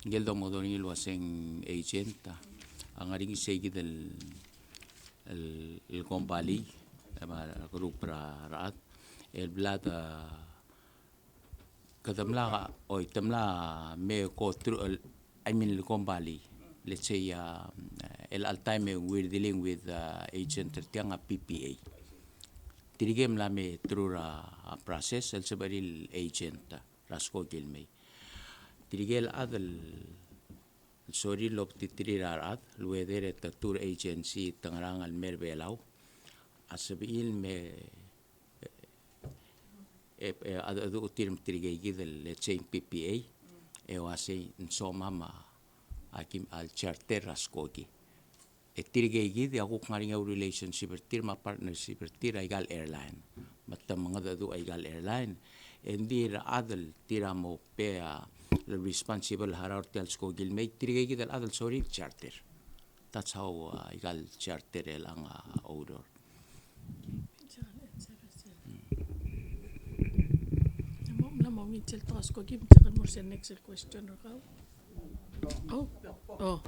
ngike el domengodel er ngii el ua seng agent, a ngar er ngii seikid el, el, el kombalii, me a group er a rechad, el bla de Kede mla, oi, te mla me go through, el, I mean, el kombalii. Let's say, uh, el all time we're dealing with, uh, agent er tiang a P P A. Tirke el mla me through er a, a process, el sebechir el agent, er a skoki el mei. Tirke el chad el, el sorir el obtiterir a rechad, el whether e te tour agency, te ngerang el mei er a Belau. A sebechir el me e, e, a, a, a, tir, tirkeikid el, let's say, P P A, e uasei ng somam a, a kim, a charter er a skoki. E tirkeikid, e a kuk ngar er ngii a relationship er tir me a partnership er tir, aika el airline. Me te mengedecheduch aika el airline. E ng di a rechad el tir a mo pay a, el responsible harau er tia el skoki el mei, tirkeikid el chad el sorir el charter. That's how, uh, aika el charter er chelechang a oureor. Mla mo ngii sel tekoi a skoki, me ng mo er sel next el question er kau. Oh, oh.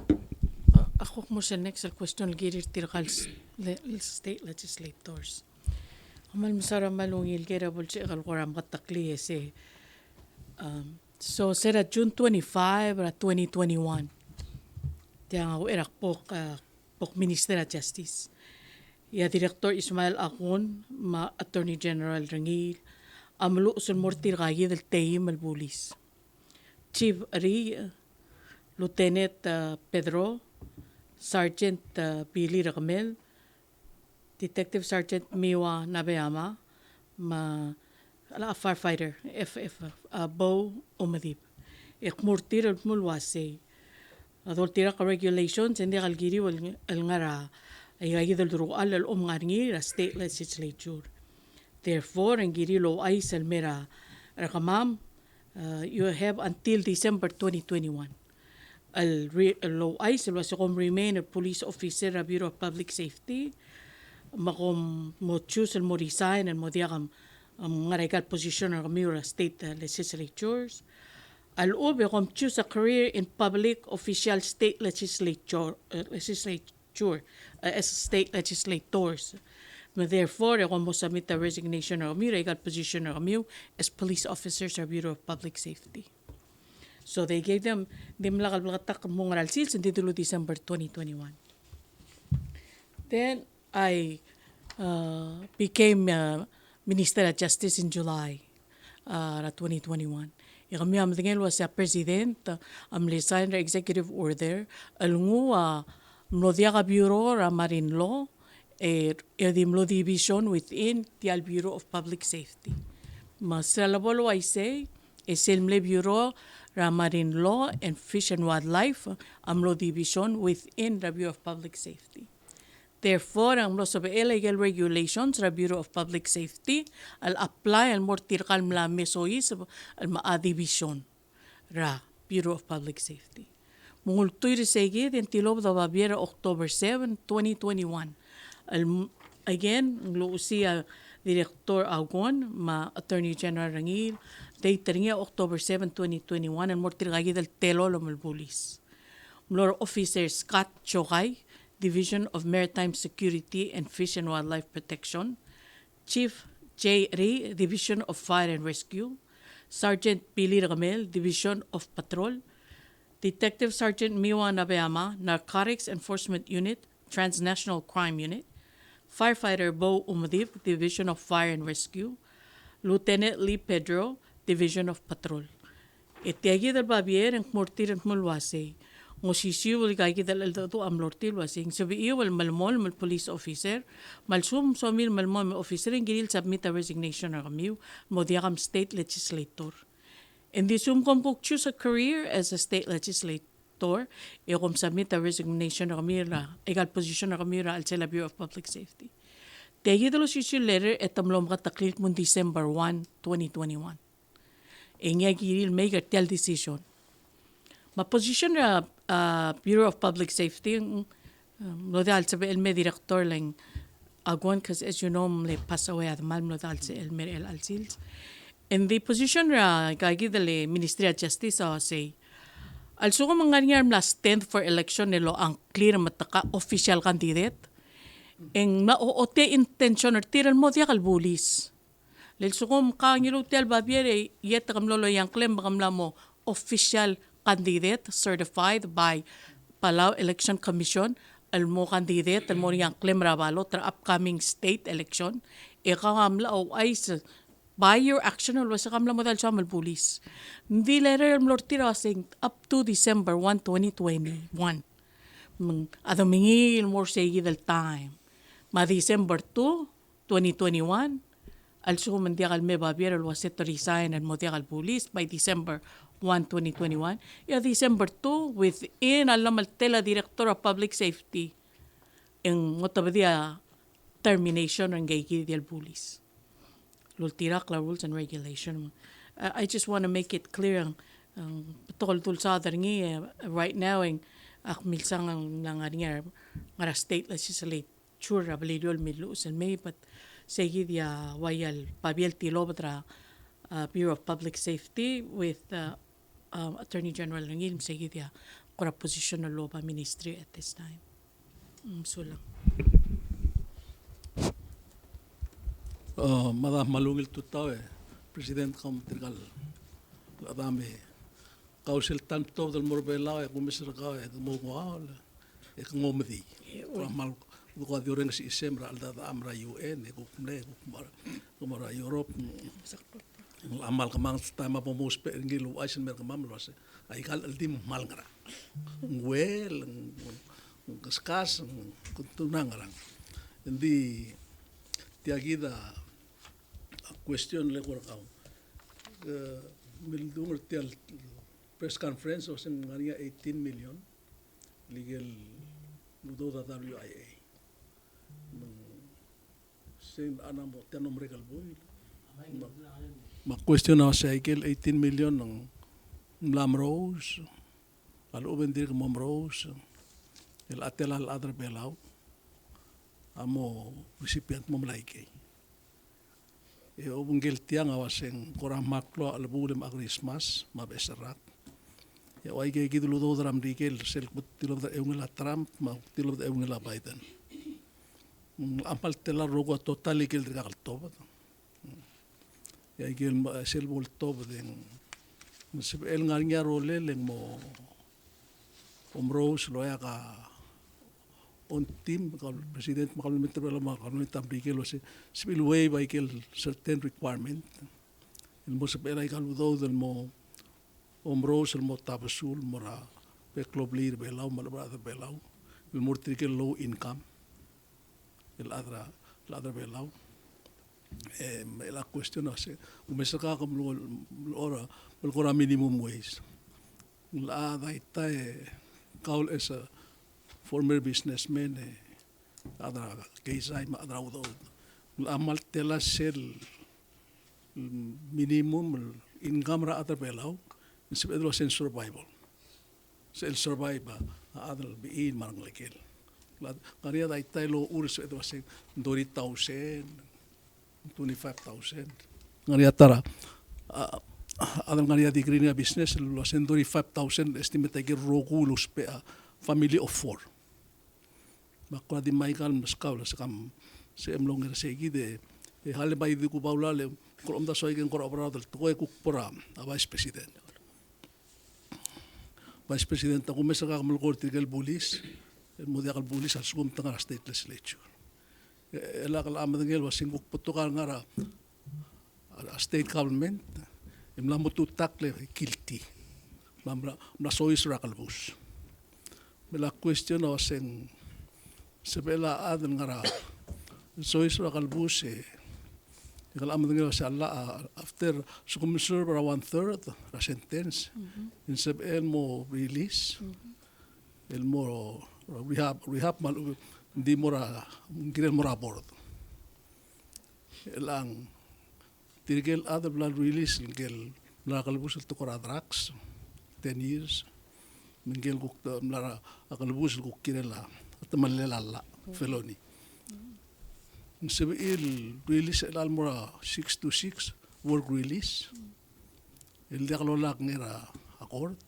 A, a kuk mo er sel next el question el kirir tirka el s-, le-, el state legislators. Kmal mesaul er a kmal ungil ker a bo lsebechek el kora meketeklii e se, um, so se er a June twenty-five er a twenty twenty-one. Tiang a uchei er a kbo k, uh, kbo k Minister er a Justice. E a Director Ismael Agon me a Attorney General er ngii a meluches el mo er tirkakid el teim el bulis. Chief Ri, Lieutenant, uh, Pedro, Sergeant, uh, Billy Rekemel, Detective Sergeant Miwa Nabeyama, me a, a firefighter, F F, a, Bo Umedib. E kmo er tir el kmo el uasei, a doltirakl a regulations, e ng diak el kiriu el, el ngar er a, aika kid el deruchall el om ngar er ngii er a state legislature. Therefore, e ng kiriu el ouchais el mei er a, er kemam, uh, you have until December twenty twenty-one. El re-, el ouchais el uasei kom remain el police officer er a Bureau of Public Safety, me kom mo choose el mo resign el mo diak a, um, ngar er aika el position er kemiu er a state, uh, legislatures. A lechub e kom choose a career in public official state legislature, uh, legislature, uh, as state legislators. Me therefore, e kom mo submit a resignation er kemiu er aika el position er kemiu as police officers er a Bureau of Public Safety. So they gave them, dimlak el bleketakl el mo ngar er a sils, ng di dilu December twenty twenty-one. Then I, uh, became, uh, Minister of Justice in July, uh, er a twenty twenty-one. E kemiu a medengei el uasei a President, uh, a mle sign er a executive order, el nguu a mlo diak a bureau er a Marine Law, e, e di mlo division within tia el Bureau of Public Safety. Me sel lebo el uaisei, e sel mle Bureau er a Marine Law and Fish and Wildlife a mlo division within the Bureau of Public Safety. Therefore, e ng mlo sebechel aike el regulations er a Bureau of Public Safety el apply el mo er tirka el mla me soiseb el mla division er a Bureau of Public Safety. Me ng ultuil er seikid e ng tilobed a babier er a October seven, twenty twenty-one. El m-, again, ng luchesii a Director Agon me a Attorney General er ngii, date er ngii a October seven, twenty twenty-one, el mo er tirkakid el telolem el bulis. Mlo er a Officer Scott Chokai, Division of Maritime Security and Fish and Wildlife Protection, Chief Jay Ri, Division of Fire and Rescue, Sergeant Billy Rekemel, Division of Patrol, Detective Sergeant Miwa Nabeyama, Narcotics Enforcement Unit, Transnational Crime Unit, Firefighter Bo Umedib, Division of Fire and Rescue, Lieutenant Lee Pedro, Division of Patrol. E tia kid el babier e ng kmo er tir el kmo el uasei, ng osisiu el aika kid el cheldecheduch a mlo er tir el uasei ng sebechiu el melemolem el police officer, me a lsekum ng soamiu el melemolem el officer e ng kirir el submit a resignation er kemiu el mo diak a state legislator. Ng di lsekum kom kuk choose a career as a state legislator, e kom submit a resignation er kemiu er a, aika el position er kemiu er a chelsel a Bureau of Public Safety. Tia kid el osisiu el letter e te mlo meketeklii el kmo ng December one, twenty twenty-one. E ngii a kirir el make er tia el decision. Me a position er a, a, Bureau of Public Safety, ng, ng mlo diak el sebechel el me director el ng Aguon, 'cause as you know, mle pass away a demal, mlo diak el sebechel el me er chelecha el sils. Ng di position er a, aika kid el Ministry of Justice a uasei, a lsekum ng ngar er ngii a mla stand for election e locha ng clear me te ka official candidate, e ng mla o, ochotii a intention er tir el mo diak el bulis. Le lsekum ng ka ngiluu tia el babier e te ke mlo loia a ngklem me ke mla mo official candidate certified by Palau Election Commission el mo candidate el mo er ngii a ngklem er a ballot er a upcoming state election, e ke mla ouchais by your action el uasei ke mla mo diak el soam el bulis. Ng di letter el mlo er tir a uasei up to December one, twenty twenty-one. Me ng, a de mengiil el mo er sei kid el time. Me a December two, twenty twenty-one, a lsekum ng diak el me babier el uasei te resign el mo diak el bulis by December one, twenty twenty-one, e a December two, within a llemeltel a Director of Public Safety, e ng otebedii a termination er ngii kid el bulis. Lultirakl a rules and regulation. I, I just want to make it clear, ng, ng betok el dulsaod er ngii, e, right now, e ng ak milsang ng ngar er ngii a, ngar er a state legislature er a Beliliou el milluches el mei, but sei kid a ua ia el babier el tilobed er a, uh, Bureau of Public Safety with, uh, um, Attorney General er ngii, me sei kid a kora position el oba ministry at this time. Mm, sulang. Uh, mada me a ungil tutau e President, kom tirka el chedam e kau sel ta el tobed el mo er a Belau e kumes er kau e ke mo ua el e ke mo medii. Kora kmal, kora di orrenges a chisem er a cheldechedecham er a U N, e kuk mle, kuk mo er a, kuk mo er a Europe. Ng kmal kemanget a taem a bo mousbech er ngii el ouchais el mer kemam el uasei aika el cheldim ng kmal ngerang. Ng uel, ng, ng keskas, ng kuk tuna ngerang. Ng di tia kid a question el eko er kau. Ke mildung er tia el press conference, uasei ng ngar er ngii a eighteen million el ikel udoud er a W I A. Me ng sei a mo tia el mo merek el buil. Me a, me a question a uasei aike el eighteen million ng mla merous, a lechub e ng dirk mo merous, el a tela el chad er a Belau a mo recipient mo melai kei. E obengkel tiang a uasei ng kora kmal klou a chelebuul e mla Christmas me a beches el rak. E ua ikei kid el udoud er a Merikel, sel kmo tilobed er a eungel a Trump me a tilobed er a eungel a Biden, ng kmal tela el rokui a total ikel dirkak el tobed. E aikel, sel bo el tobed e ng sebechel ngar er ngii a rolel e ng mo omerous el oeak a ongtim, kau el president me a kabelment er a Belau me a kabelment er a Merikel el uasei sebechel waive aikel certain requirement el mo sebechel aika el udoud el mo omerous el mo tabesul el mo er a bek el obliil er a Belau me a lechub e a rechad er a Belau el mo er tirkel low income el chad er a, el chad er a Belau. E, me a question a se, umes er kau e ke mlo, mlo er a, mlo er a minimum wage. Ng locha daitai e kau el as a former businessman e chad er a keizai me a chad er a udoud, ng locha kmal tela sel minimum el income er a chad er a Belau, ng sebeched el uasei ng survival. Sel survive a chad el bechil me a rengelekel. Ngar er ngii a daitai el ochur el sebeched el uasei ng thirty thousand, twenty-five thousand. Ngar er ngii a ta er a, a, a chad el ngar er ngii a degree er ngii a business el uasei ng thirty-five thousand, estimate a ikel rokui el ousbech a family of four. Me ak kora di mei kau el meskau el se kam, se mlo ngar er sei kid e, e, hale bai di kuk bau el, e, kora omdasu a ikel kora oberaod el tekoi e kuk bo er a, a vice president. Vice president, a kumes er kau e ke melekoi er tirkel bulis, el mo diak el bulis a lsekum te ngar er a state legislature. E, e lak el medengei el uasei ng kuk betok a ngar er a, a state government, e mla mo tutakl e guilty. Mla, mla, mla soiseb er a kelebus. Me a question a uaseng sebechel a chad el ngar er a soiseb er a kelebus e, e kede medengei el uasei a llach a, after se kom serve er a one third er a sentence, e ng sebechel el mo release, el mo rehab, rehab me a lechub e ng di mo er a, ng kirel mo er a board. Chelechang tirke el chad el bla release el ngike el mla er a kelebus el tekoi er a drugs, ten years. Me ngike el kuk mla er a kelebus el kuk kirel a temellel a llach, felony. Ng sebechir el release er chelechang el mo er a six two six, work release. El diak lolak ngii er a court,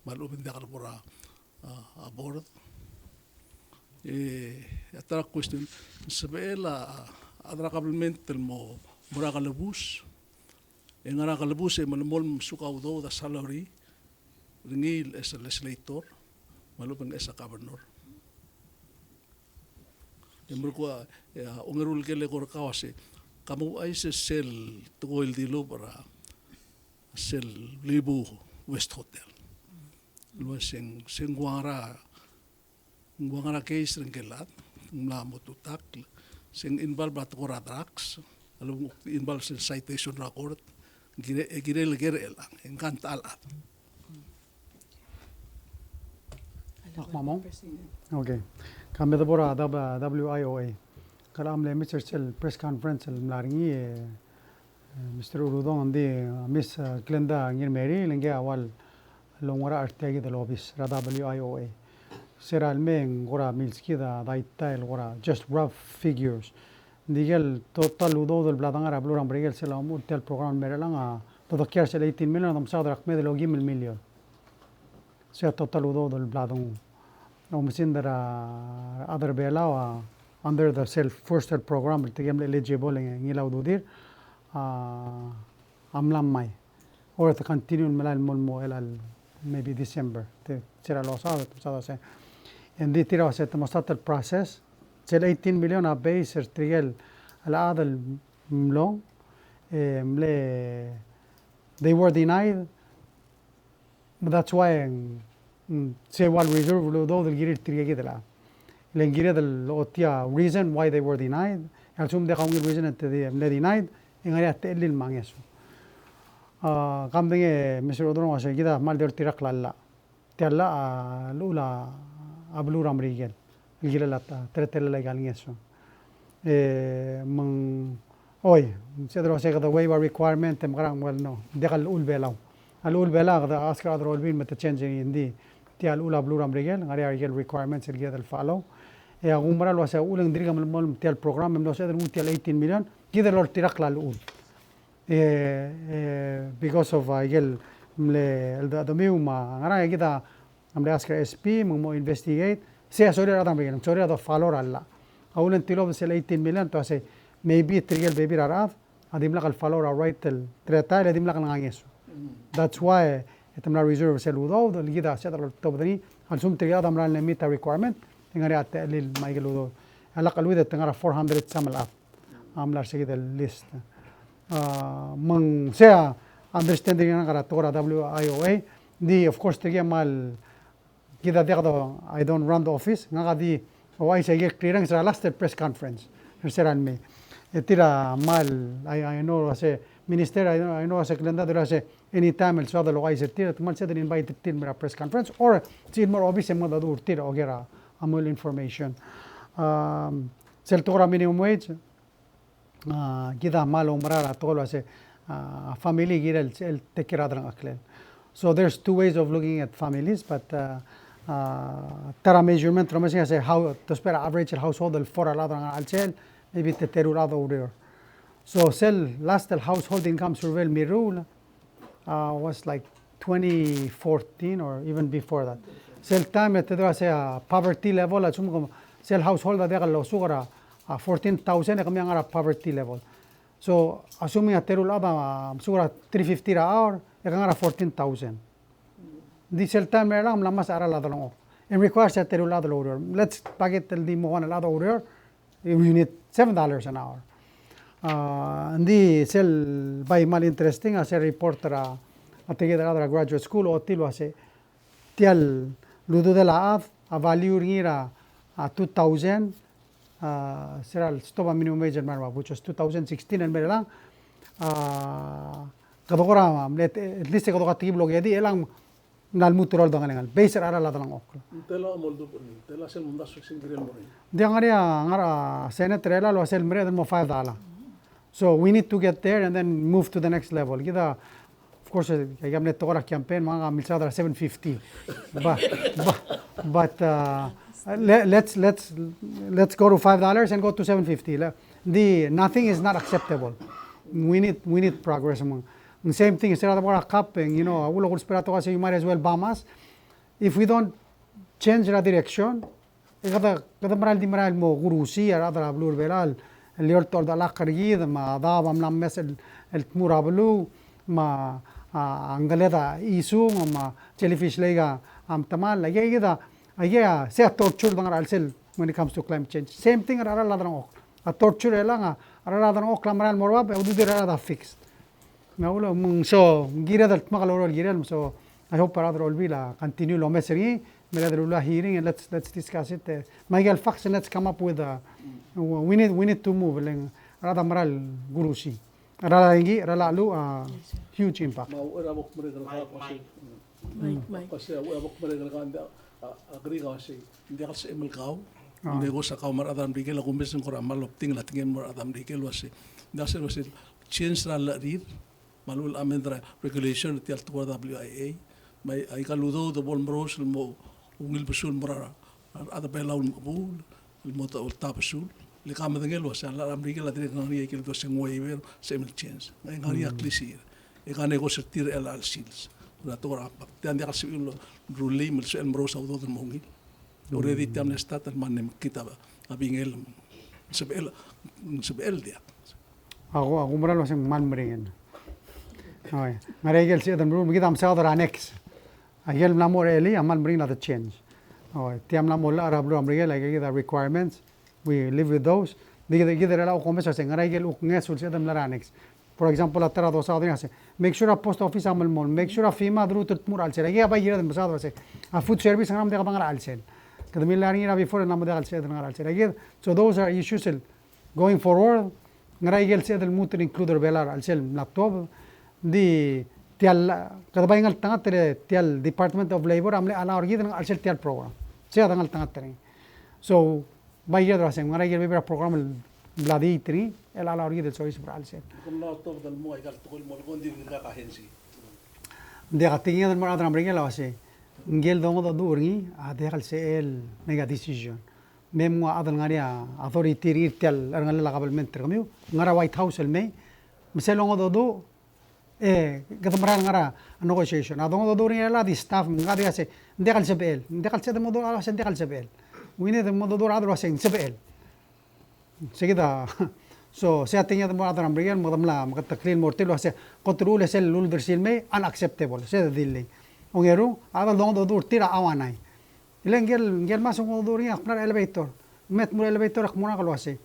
me a lechub e ng diak lebo er a, a, a board. E, a ta er a question, ng sebechel a, a chad er a kabelment el mo, mo er a kelebus, e ngar er a kelebus e melemolem a mesuk a udoud a salary er ngii el as a legislator, me a lechub e ng as a governor. E merekong, e, a ongeru el kirel el eko er kau a uasei, ka mo ouchais er sel tekoi el dilubech er a sel Beliebuu West Hotel. El uaseng, se ng ua ngera, ng ua ngera case er ngike el chad, ng mla mo tutakl, se ng involve er a tekoi er a drugs, a lechub e ng involve er sel citation er a court, ng kire, e kirel ker er chelechang, e ng kang ta el chad. Ak mo mong? Okay. Ka me debo er a W I O A. Kede mle mesa er sel press conference el mla er ngii, e, e, Mister Uludong, ng di, e, Miss, e, Glenda Ngirmeri, le ngii a ua loungerachel er tia kid el obis er a W I O A. Se er a lemei e ng kora milskid a data el kora just rough figures. Ng di ikel total udoud el bla dengar er a beluu er a Merikel sel omuchel tia el program el mei er chelechang a dodekial er sel eighteen million a domesaod er a kmeed el okeim el million. Se a total udoud el bla denguu. Oumesingd er a, a rechad er Belau a, under the sel first el program, el tirke el mle eligible e ngilai a ududir, a, a mla mei. Or te continue el melai el mo, el mo er a maybe December. Te, se er a losaod, te mesaod a se. Ng di tir a uasei te mo start el process. Sel eighteen million a base er tirke el chad el mlong, e, mle, they were denied. That's why, mm, se ua el reserve el udoud el kirir tirke kid el chad. Le ng kired el ochotii a reason why they were denied. E a lsekum ng diak a ungil reason e te di, mle denied, e ng ngar er ngii a techellir el mo ngeso. A, ka medengei, Mister Uludong, a uasei kid a kmal di oltirakl a llach. Tia el llach a llechul a beluu er a Merikel el kirel a ta, teletelel aika el ngeso. E, me ng, oi, se de lo se kede waive a requirement, e mekerang, well, no, ng diak a llechul Belau. A llechul Belau, kede ask er a rechad er a olbiil me te change er ngii, ng di tia a llechul a beluu er a Merikel, ngar er ngii a ikel requirements el kired el follow. E a kumerang el uasei a uchul e ng dirk melemolem tia el program, e mlo sebeched el nguu tia el eighteen million, kid el oltirakl a llechul. E, e, because of, a, ikel mle, el de, de miu me a ngerang, e kid a mle ask er a S P, me ng mo investigate, sei a sorir a rechad er a Merikel, sorir a de follow er a llach. A uchul e ng tilobed sel eighteen million, te uasei, maybe tirke el bebil er a rechad a dimlak el follow er a right el teletael, e dimlak el ngar er a ngeso. That's why, e te mla reserve sel udoud, el kid a sebeched el oltobed er ngii, a lsekum tirke el chad a mla meet a requirement, e ng ngar er ngii a techellir el mo ikel udoud. A lak el uid e te ngar er a four hundred some el chad a mla er se kid el list. A, me ng sei a understanding er ngak er a tekoi er a W I O A. Di, of course, tirke a kmal, kid a diak do, I don't run the office. Ngak a di ouchais a ikel clearance er a last el press conference er se er a lemei. E tir a kmal, I, I know, a se minister, I know, I know, a se Glenda, a se anytime el soad el ouchais er tir, te kmal sebeched el invite er tir el mo er a press conference, or se el mo er a office e mengedecheduch er tir el oker a, a mo el information. Um, sel tekoi er a minimum wage, a, kid a kmal oumera er a tekoi el uase, a, family kirel el take care er a delengcheklel. So there's two ways of looking at families, but, uh, uh, ta er a measurement, te omes er ngii a se how, te ousbech er a average el household el four a rechad er a ngar er a chelsel, maybe te teru el chad a oureor. So sel last el household income survey el mirruul, uh, was like twenty fourteen or even before that. Sel taem e te dua se a poverty level, a lsekum sel household a diak losuk er a, a fourteen thousand e kemiu a ngar er a poverty level. So, assuming a teru el chad a, a, mesuk er a three fifty er a hour, e ke ngar er a fourteen thousand. Ng di sel taem er chelechang e ng mla ngmasech a cheral a delengchokl. It requires a teru el chad el oureor. Let's back it el di mo one el chad a oureor, you need seven dollars an hour. A, ng di sel bai kmal interesting a sel report er a, a tirke el chad er a graduate school a ochotii el uase tia el ududel a chad, a value er ngii er a, a, two thousand, a, se er a lestop a minimum wage el mla er bab, which was two thousand sixteen el mei er chelechang, a, kede kora, mle, at least kede kora tekib el okedii, e chelechang ng mla lmuut el oldongelengel, based er a cheral a delengchokl. Ng tela a mo oldubech er ngii, ng tela sel momdasu el kirel el mo er ngii. Ng di ngar er ngii a, ngar er a Senate er chelechang el ua sel mereched el mo five dollar. So we need to get there and then move to the next level. Kid a, of course, e, aika mle tekoi er a campaign, me ngak a milsaod er a seven fifty. But, but, but, uh, le-, let's, let's, let's go to five dollars and go to seven fifty. Le-, the, nothing is not acceptable. We need, we need progress. Me ng, same thing, se er a debo er a kap, e ng, you know, a uchul a kulsbech er a tekoi a se, you might as well bomb us. If we don't change er a direction, e kede, kede mera el di merael el mo kurusii a rechad er a beluu er a Belau el, el eolt a oldak er kid, me a daob a mla mes el, el tmuu er a beluu, me a, a, ngkeled a chisung, me a jellyfish lake a, a metemall, aikakid a, aikakid a, se a torture el dengar er a chelsel when it comes to climate change. Same thing er a cheral a delengchokl. A torture er chelechang a, a cheral a delengchokl a merael el mo er bab, e a ududir a rechad a fixed. Me a ulo, me ng so, ng kired el dmak el oureor el kirel, me so, I hope a rechad er a Olbiil a continue el omes er ngii, me kede lulua hearing, and let's, let's discuss it, e, me aike el facts, and let's come up with a, we need, we need to move, le ng, a rechad a mera el kurusii. A rechad a ngii, a rechad a lu, a, huge impact. Me a uchei er a bo kmerek el kau, Mike, Mike. Mike, Mike. Kau se, a uchei er a bo kmerek el kau, ng di, a, agree kau se, ng diak el sebechem el kau, a, ng di ko se kau me a rechad er a Merikel, a kumes e ng kora mal obting el a tekingel el mo er a rechad er a Merikel el ua se, ng diak el sebechem el ua se, change er a llechir, me a lechub e amend er a regulation er tia el tekoi er a W I A. Me aika el udoud a bo lemerous el mo ungil besul el mo er a rechad er a Belau el mechebuul, el mo ta-, oltabesul. Le ke medengei el ua se a rechad er a Merikel a dirrek el ngar er ngii a ikel dua se ng waiver, sebechem el change. Ng ngar er ngii a klisichir. E ke negotiate er tir er chelecha el sils. Ng tekoi er a, tia ng diak el sebechir el rullii me sebechel el merous a udoud el mo ungil. Already tia mle start el mle mekngit a bingel, sebechel, sebechel diak. Ak, ak oumera el ua se ng kmal meringel. Oi, ngar er ngii a ikel sebeched el meruul, me kid a mesaod er a next. Aikel mla mo er a elii a kmal meringel a de change. Oi, tia mla mo llach er a beluu er a Merikel, aikakid a requirements, we live with those. Di kid, kid er a chelecha a kumes el ua se ng ngar er ngii a ikel kuk ngeso el sebeched el mla er a next. For example, a ta er a dosaod er ngii a se, make sure a post office a melemolem, make sure a FEMA a deruut el tmuu er a chelsel. Aikakid a bai kired el mesaod el ua se a food service a ngera me ng diak a ngar er a chelsel. Kede millai er ngii er a before e ng mla mo diak el sebeched el ngar er a chelsel. Aikakid, so those are issues el going forward, ng ngar er ngii a ikel sebeched el lmuut el include er a Belau er a chelsel el mla tuobed. Di tia el, kede bai ngeltengat er tia el Department of Labor a mle allow er kid el ngar er a chelsel tia el program. Sei a de ngeltengat er ngii. So, bai kired el ua se ng ngar er ngii a ikel bebil er a program el bla di tir er ngii el allow er kid el soiseb er a chelsel. Kom mla tuobed el mo aika el tekoi el mo lekong di ngak a hensi. Ng diak, a tekinged el mo er a rechad er a Merikel a ua se, ngikel dongedecheduch er ngii a diak el sebechel el make a decision. Me mnguu a chad el ngar er ngii a authority er ngii er tia el cherrungel a government er kemiu, ngar er a White House el mei, me sel longedecheduch, e, kede mera el ngar er a negotiation. A dongedecheduch er ngii er a di staff, me ng diak el se, ng diak el sebechel. Ng diak el sebechel, dongedecheduch er a se ng diak el sebechel. We need el dongedecheduch er a chad el ua se ng sebechel. Sei kid a, so, sei a tekinged el mo er a rechad er a Merikel, me kede mla, me kede klii el mo er tir el ua se, kot el uchul e sel uldersii el mei, unacceptable, sei a dillii. Ongeru, a chad el dongedecheduch er tir a Auanai. Ile ngikel, ngikel mas ongedecheduch er ngii, ak mla er a elevator. Me te mo er a elevator e ak mo er ngak el ua se,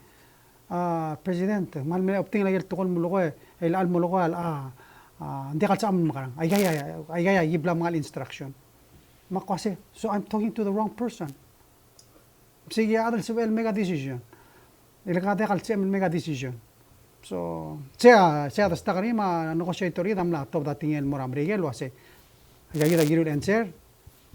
a, President, kmal mle obdingel a ikel tekoi el mulekoi, el chelecha el mulekoi a, a, ng diak el sebecham el mekerang. Aika, aika, aika a ki bla mengal instruction. Me ak ua se, so I'm talking to the wrong person. Sei kid a chad el sebechel el make a decision. Ile ke diak el sebechem el make a decision. So, sei a, sei a de stuck er ngii me a negotiator er kid a mla tuobed a tekingel el mo er a Merikel el ua se, aikakid a kiru el answer,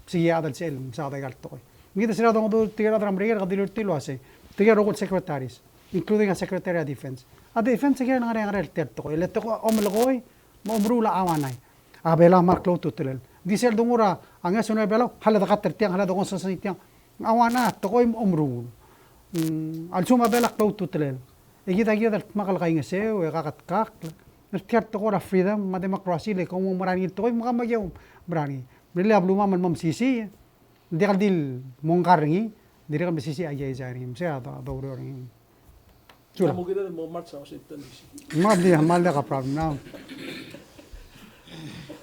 sei kid a chad el sebechel el mesaod aika el tekoi. Me kid a se er a dongedecheduch er tirke el chad er a Merikel, kede dilu er tir el ua se, tirke el rokui el secretaries, including a Secretary of Defense. A defense a kirel el ngar er ngii a ngerel tia el tekoi. Le tekoi a omelekoi, me a omeruul a Auanai. A Belau a kmal klou a ultutelel. Di sel dongu er a ngeso er a Belau, a le de cut er tiang, a le de kongsensi tiang. Ng Auanai a tekoi me a omeruul. Mm, a lsekum a Belau a klou a ultutelel, e kid a kired el dmak el kaingeseu, e kaketkakl er tia el tekoi er a freedom me a democracy, le kom oumera er ngii el tekoi me ke mo oumera er ngii. Me le a belumam el mo mesisiich, ng diak el di mo ngkar er ngii, dirrek el mesisiich a keizai er ngii, me sei a do-, doureor er ngii. Sulang. Ng mo kired el mo march er a Washington D C. Kmal diak, kmal diak a problem now.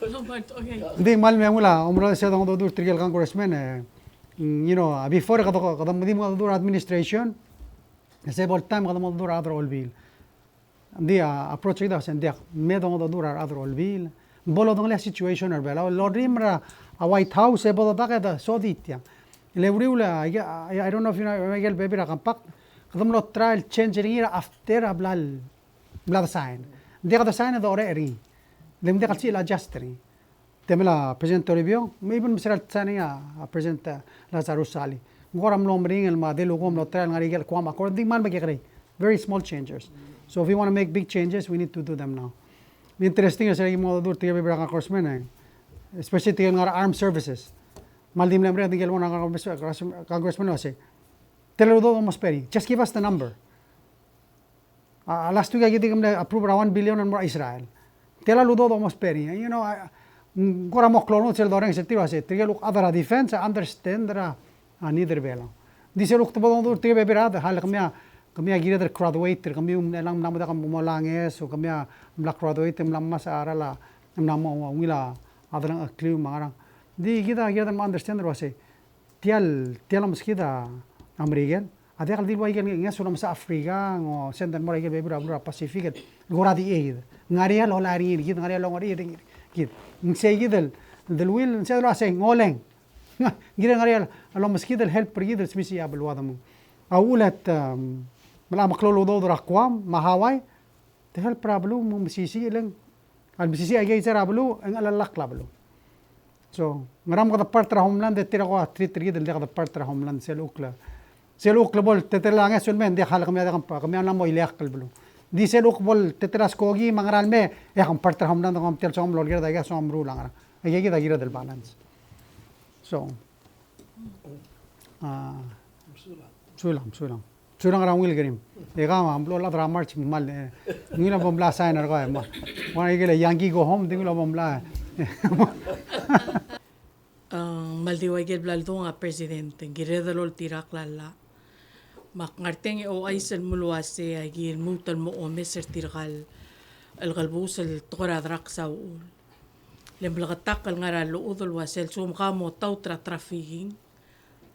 Robert, okay. Ng di kmal mei a nguu el omeruul, sei a dongedecheduch er tirke el congressman, e, mm, you know, before kede, kede di mengedecheduch er a administration, e sei bo el taem kede mengedecheduch er a rechad er a Olbiil. Ng di a approach er kid a se ng diak, me dongedecheduch er a rechad er a Olbiil. Bo lodengelii a situation er a Belau. El orrimel er a White House e bo dedak e de sodii tiang. Le uriul a, I, I, I don't know if you know, aike el bebil er a compact, kede mlo try el change er ngii er a after a bla, bla de sign. Ng diak de sign e de orech er ngii. Ng diak el sebechir el adjust er ngii. Temel a President Toribiong, me even me se er a le sign er ngii a, a President, uh, Lazarus Salii. Ng kora mlo meringel me a dilu ko mlo try el ngar er ngii el Guam Accord, ng di kmal mekekerei. Very small changes. So if we want to make big changes, we need to do them now. Interesting, se er a ki mo dmu er tirke el bebil er a congressman, eh. Especially tirke el ngar er a armed services. Me a le di mle merek, tirke el one congressman, congressman el uasei, tela el udoud el mo spend er ngii. Just give us the number. A, last week a ki di ke mle approve er a one billion el mo er a Israel. Tela el udoud el mo spend er ngii. You know, a, ng kora mo klou el nguu sel dorrenges er tir el uasei, tirke el kuk chad er a defense a understand er a, a need er a Belau. Ng di sel kuk te bo dongedechor er tirke el bebil er a chad, hale kemiu a, kemiu a kired el graduate er kemiu, me ng mla mo diak el mo langes, o kemiu a mla graduate, mla ngmasech a cheral a, mla mo ungil a delengchekliu me a ngerang. Ng di kid a kired el mo understand el uasei tia el, tia el omeskid a Merikel a diak el dilu aike el ngeso el omsa Africa, ng send el mo er aike el bebil er a beluu er a Pacific el kora di aid. Ng ngar er ngii a lolai er ngii er kid, ng ngar er ngii a longerenger er ngii er kid. Ng sei kid el, el deleuill, ng sei a dilu el uasei ng oleng. Ng kirel ngar er ngii a lomeskid el help er kid el smisichii a beluu a demung. A uchul e te, um, mla meklou el udoud er a Guam me a Hawaii, te help er a beluu me ng mesisiich, e le ng, a le mesisiich a ikei er a beluu, e ng chelellakl a beluu. So, ngera me kede part er a homeland e tir a ko a treat er kid el diak de part er a homeland, sel uchul, sel uchul bo el teletelel a ngeso el mei, ng diak, hale kemiu a diak, kemiu a mla mo ileakl el beluu. Ng di sel uchul bo el teletelel a skoki me a ngera el mei, e ak part er a homeland, e kom tia el soam el olekerd a ikei a soam el meruul a ngerang. Aikei kid a kired el balance. So, a, sulang, sulang. Sulang er a ungil kerim. E kau me a mlo chad er a March me kmal, e, ng ungil a bo mla sign er kau, e, me a, me a ikel Yankee go home, di ng ungil a bo mla, e. A, me a le di ua ikel bla ledung a President, ng kired el oltirakl a llach. Me ak ngar tiang e ouchais el mle uasei a ki lmuut el mo omes er tirka el, el kelebus el tekoi er a drugs a uchul. Le mleketakl el ngar er a llechud el uasei a lsekum ke mo taut er a trafficking,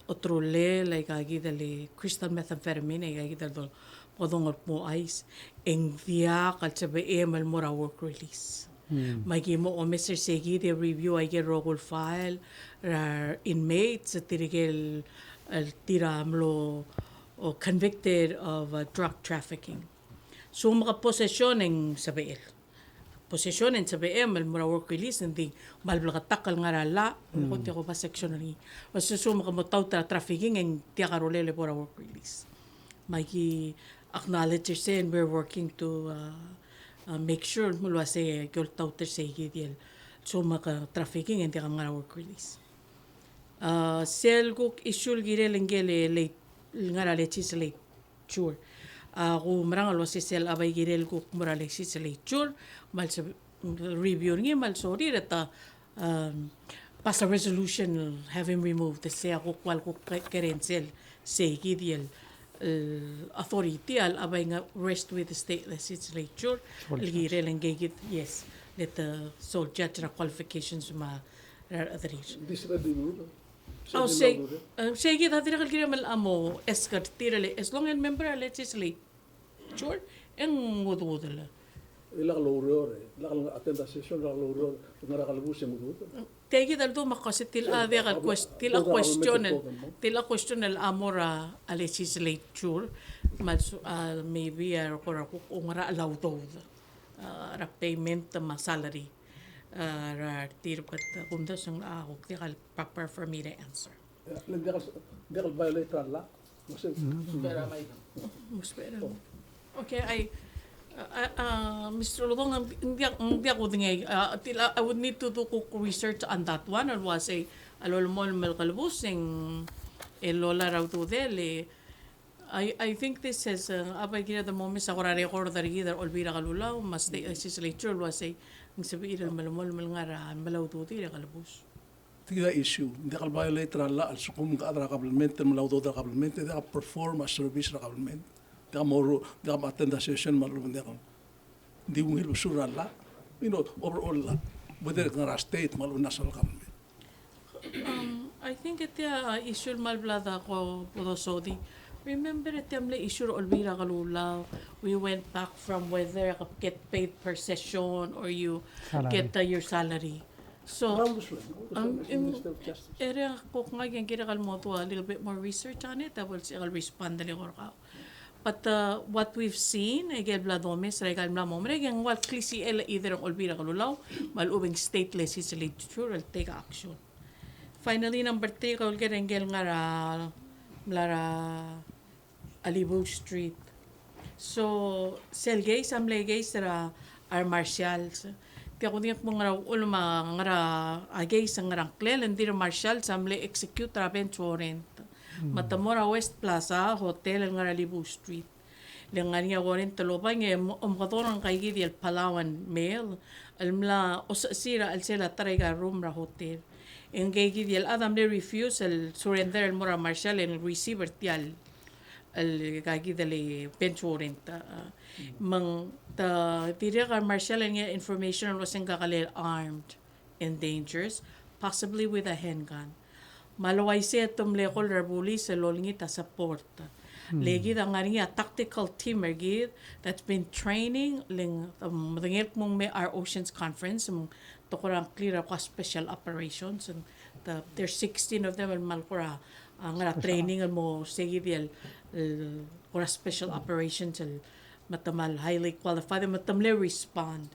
oterulel aika kid el crystal methamphetamine, aika kid el dol-, bo dongedmokl a ouchais, e ng diak el sebechem el mo er a work release. Hmm. Me aki mo omes er sei kid e review aike el rokui el file er a inmates, tirke el, el tir a mlo, o, convicted of, uh, drug trafficking. So, me ke possession e ng sebechel. Possession e ng sebechem el mo er a work release, ng di kmal bleketakl el ngar er a llach, mm, ko tia ko ba section er ngii. Me a lsekum ke mo taut er a trafficking e ng diak a rolel e bo er a work release. Me aki acknowledge er sei, and we're working to, uh, uh, make sure me a le uasei ki oltaut er sei kid el, a lsekum ke trafficking e ng diak a ngar er a work release. Uh, sel kuk issue el kirel ngike el, el ngar er a legislature. Sure. A, kumerang el uasei sel a bai kirel kuk mo er a legislature, me a lse-, review er ngii me a lsorir e te, um, pass a resolution, have him removed, e sei a kuk ua el kuk ke-, kerei sel, sei kid el, el authority a le a bai ngar rest with the state legislature, el kirel ngike kid, yes, le te, uh, sel judge er a qualifications me a rechederir. Di se di mlo. Oh, sei, eh, sei kid a dirrek el kirem el mo ask er tir el, as long as member a legislature, e ng ududel. E lak loureor, e lak attend a session, lak loureor, ngar er a kelebus e ng ududel. Tia kid a ledu me a kuk se tia el, ah, diak el quest-, tia el question el, tia el question el a mo er a legislature, me a lse-, ah, maybe a kora kuk ngar er a udoud, ah, er a payment me a salary. Ah, er tir, but, ah, kumdasu e ng, ah, kuk diak el proper for me to answer. Ng diak el, diak el violate er a llach. Mo se. Mo se. Okay, I, uh, uh, Mister Uludong, ng diak, ng diak kudengei, uh, tia, I would need to do kuk research on that one, el uasei a lolemolem el kelebus e ng, e lolemolem a ududel, e I, I think this has, uh, a bai kired el mo omes a kora record er kid er a Olbiil er a Kelulau me a state legislature el uasei ng sebechir el melemolem el ngar er a, mla ududir a kelebus. Tia kid a issue, ng diak el violate er a llach a lsekum ke chad er a government el mla udoud er a government, e diak a perform a service er a government. Diak a mo ru-, diak a mo attend a session me a lechub e ng diak a Ng di ungil besul er a llach, you know, overall llach, whether ngar er a state me a lechub e ng national government. Um, I think e tia, uh, issue el kmal bla de ko bo dosodii. Remember e tia mle issue er a Olbiil er a Kelulau, we went back from whether you get paid per session or you get, uh, your salary. So, um, um, ere kuk ngak e ng kirek el mo do a little bit more research on it, I will, I will respond el eko er kau. But, uh, what we've seen, e ke el bla domes er a ikal mla mo merek, e ng ua klisichel either ng Olbiil er a Kelulau me a lechub e ng state legislature el take action. Finally, number three, kau el ker e ng ker el ngar er a, mla er a Alibu Street. So, sel case a mle case er a re marshals. Tia kudengei el kmo ng ngar er a uchul me a ngar er a case, ngar er a ngklel, e ng di re marshals a mle execute er a bench warrant. Me te mo er a West Plaza Hotel el ngar er a Alibu Street. Le ng ngar er ngii a warrant el obang e mo-, omekedong er ngkaikid el Palauan male el mla osechesii er a chelsel a ta er aika el room er a hotel. E ngkaikid el chad a mle refuse el surrender el mo er a marshal e ng receive er tia el, el kaikid el bench warrant. A, me ng te dirrek a re marshal el ngii a information el uasei ng kakelel armed and dangerous, possibly with a handgun. Me a le uaisei e te mle call er a rebulis el olengit a support. Le kid a ngar er ngii a tactical team er kid that's been training, le ng, um, medengei el kmo ng mei er a Oceans Conference, me te kora ngklir a kora special operations, and the, there's sixteen of them el mal kora, a, ngar er a training el mo sei kid el, el kora special operations el me te mal highly qualified, me te mle respond.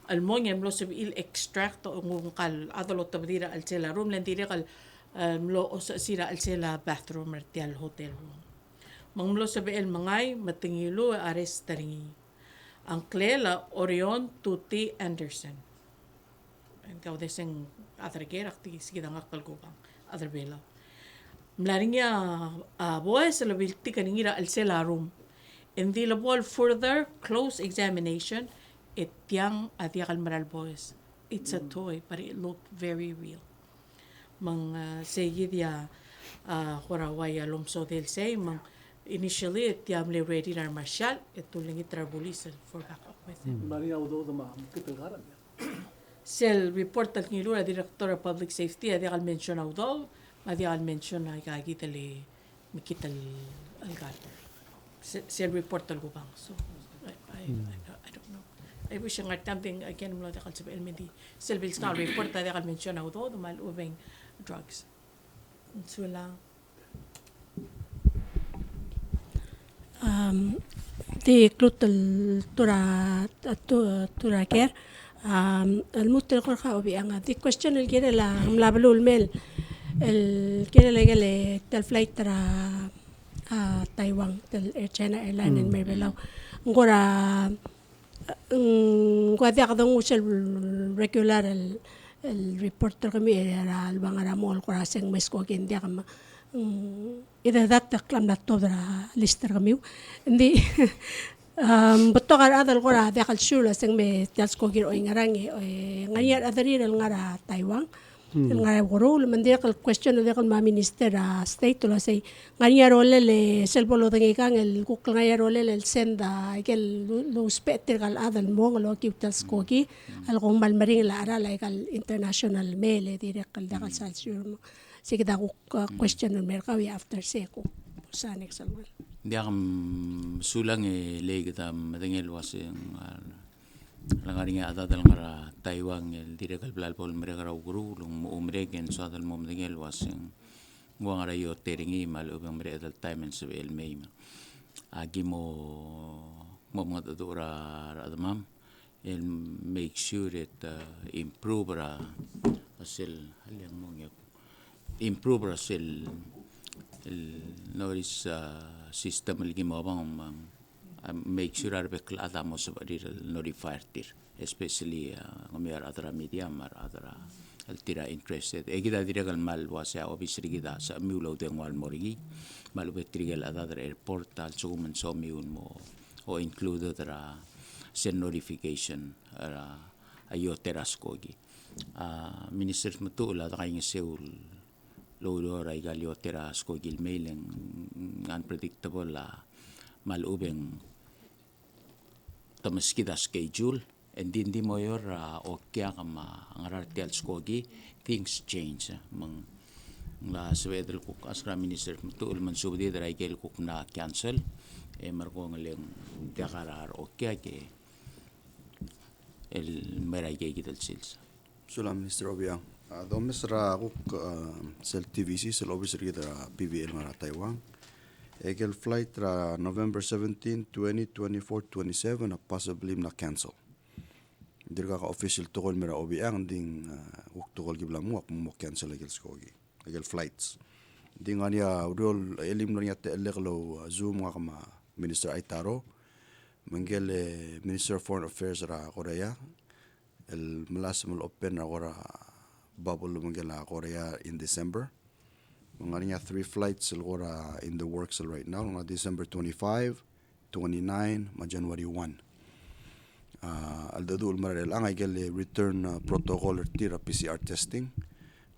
El mong e mlo sebechir el extract, o nguu ngkal chad el otebedii er a chelsel a room, le ng dirrek el, e, mlo osechesii er a chelsel a bathroom er tia el hotel room. Me ng mlo sebechel el mengai, me te ngiluu e arrest er ngii. A ngklel a Orion Tuti Anderson. Ng kau de seng chad er ker, ak di se kid a ngak el kubang, chad er a Belau. Mla er ngii a, a, boes el biltik er ngii er a chelsel a room. Ng di le bo el further close examination, e tiang a diak el mera el boes. It's a toy, but it looked very real. Me ng, a, sei kid a, a, kora uai a lomsodel sei, me ng initially e tia mle ready er a re marshal, e te ulengit er a rebulis el for backup with him. Mla er ngii a udoud me a mekngit el kar er a Sel report el ngiluu er a Director of Public Safety a diak el mention a udoud, me a diak el mention a ikakid el mekngit el, el kar. Se-, sel report el kubang. So, I, I, I, I don't know. I wish ng ngar er tiang, again, mlo diak el sebechel el mei di. Sel bilskau el report a diak el mention a udoud me a lechub e ng drugs. Sulang. Um, di kuk el tura, tu-, tura ker, um, el lmuut el kora obiang a di question el kirel a mla beluu el mei el kirel a ikel, e, tia el flight er a, a, Taiwan, tia el Air China Airline el mei er a Belau. Ng kora ng ua diak dongu sel regular el, el report er kemiu er a lebo er a mong el kora se ng mei skoki, ng diak me, mm, either that e kmal mla tuobed er a list er kemiu. Ng di, um, betok a rechad el kora diak el sure el se ng mei tia el skoki er oingerang, e, e, ngar er ngii a rechad er tir el ngar er a Taiwan. El ngar er a ukeruul, me ng dirrek el question el dirrek el mo er a Minister er a State el uasei, ngar er ngii a rolel e sel bo lodengei kang el kuk ngar er ngii a rolel el send a ikel lu-, lousbech er tirka el chad el mong el okiu tia el skoki, el kuk mal meringel a cheral a ikal international mail e dirrek el diak el sal sure. Se kid a kuk, uh, question el mer kau e after se kuk sa next el ngar. Diak, mm, sulang e le kid a medengei el uasei ng, uh, le ngar er ngii a chad el ngar er a Taiwan el dirrek el bla lebo el merek er a ukeruul, ng mo merek e ng soad el mo medengei el uasei ng ua ngar er a ioter er ngii me a lechub e ng mereched el taem e ng sebechel el mei me aki mo, mo mengedecheduch er a rechedemam el make sure e te, uh, improve er a, a sel, a le ng mo ngii a improve er a sel, el notice, uh, system el ki mo obang, me ng, uh, make sure a rebek el chad a mo sebechir el notify er tir, especially, uh, ng kemiu a rechad er a media me a rechad er a, el tir a interested. E kid a dirrek el kmal uasei a obis er kid a sebechemiu el oudengua el mo er ngii, me a lechub e tirke el chedad er a airport a lsekum ng somiu el mo, o included er a sel notification er a, a ioter a skoki. A, Minister Tmetuchl a dekaingeseu el oureor er a ikal ioter a skoki el mei, le ng unpredictable a, me a lechub e ng te meskid a schedule, e ng di, ng di mo er a okiak me a ngar er tia el skoki, things change. Me ng mla sebeched el kuk ask er a Minister Tmetuchl me ng subedid er a ikel kuk mla cancel, e merekong e le ng diak a rechad er a okiak e el mei er a ikeikid el sils. Sulang Minister Obichang. A, domes er a kuk, a, sel T V C, sel obis er kid er a P V L ngar er a Taiwan. Ikel flight er a November seventeen, twenty twenty-four, twenty-seven, a possibly mla cancel. Dirkak a official tekoi el mei er a Obichang, ng di, a, kuk tekoi el ki bla mo, ak mo cancel ikel skoki, ikel flights. Ng di ngar er ngii a uriul el mlo er ngii a techellek el ou, a, Zoom ngak me a Minister Aitaro, me ngike el, e, Minister of Foreign Affairs er a Korea, el melasem el open er a kora bubble me ngike el Korea in December. Me ng ngar er ngii a three flights el kora in the works el right now, ng ngar er a December twenty-five, twenty-nine, me a January one. A, a cheldecheduch el merael er chelechang a ikel return, a, protocol er tir er a P C R testing.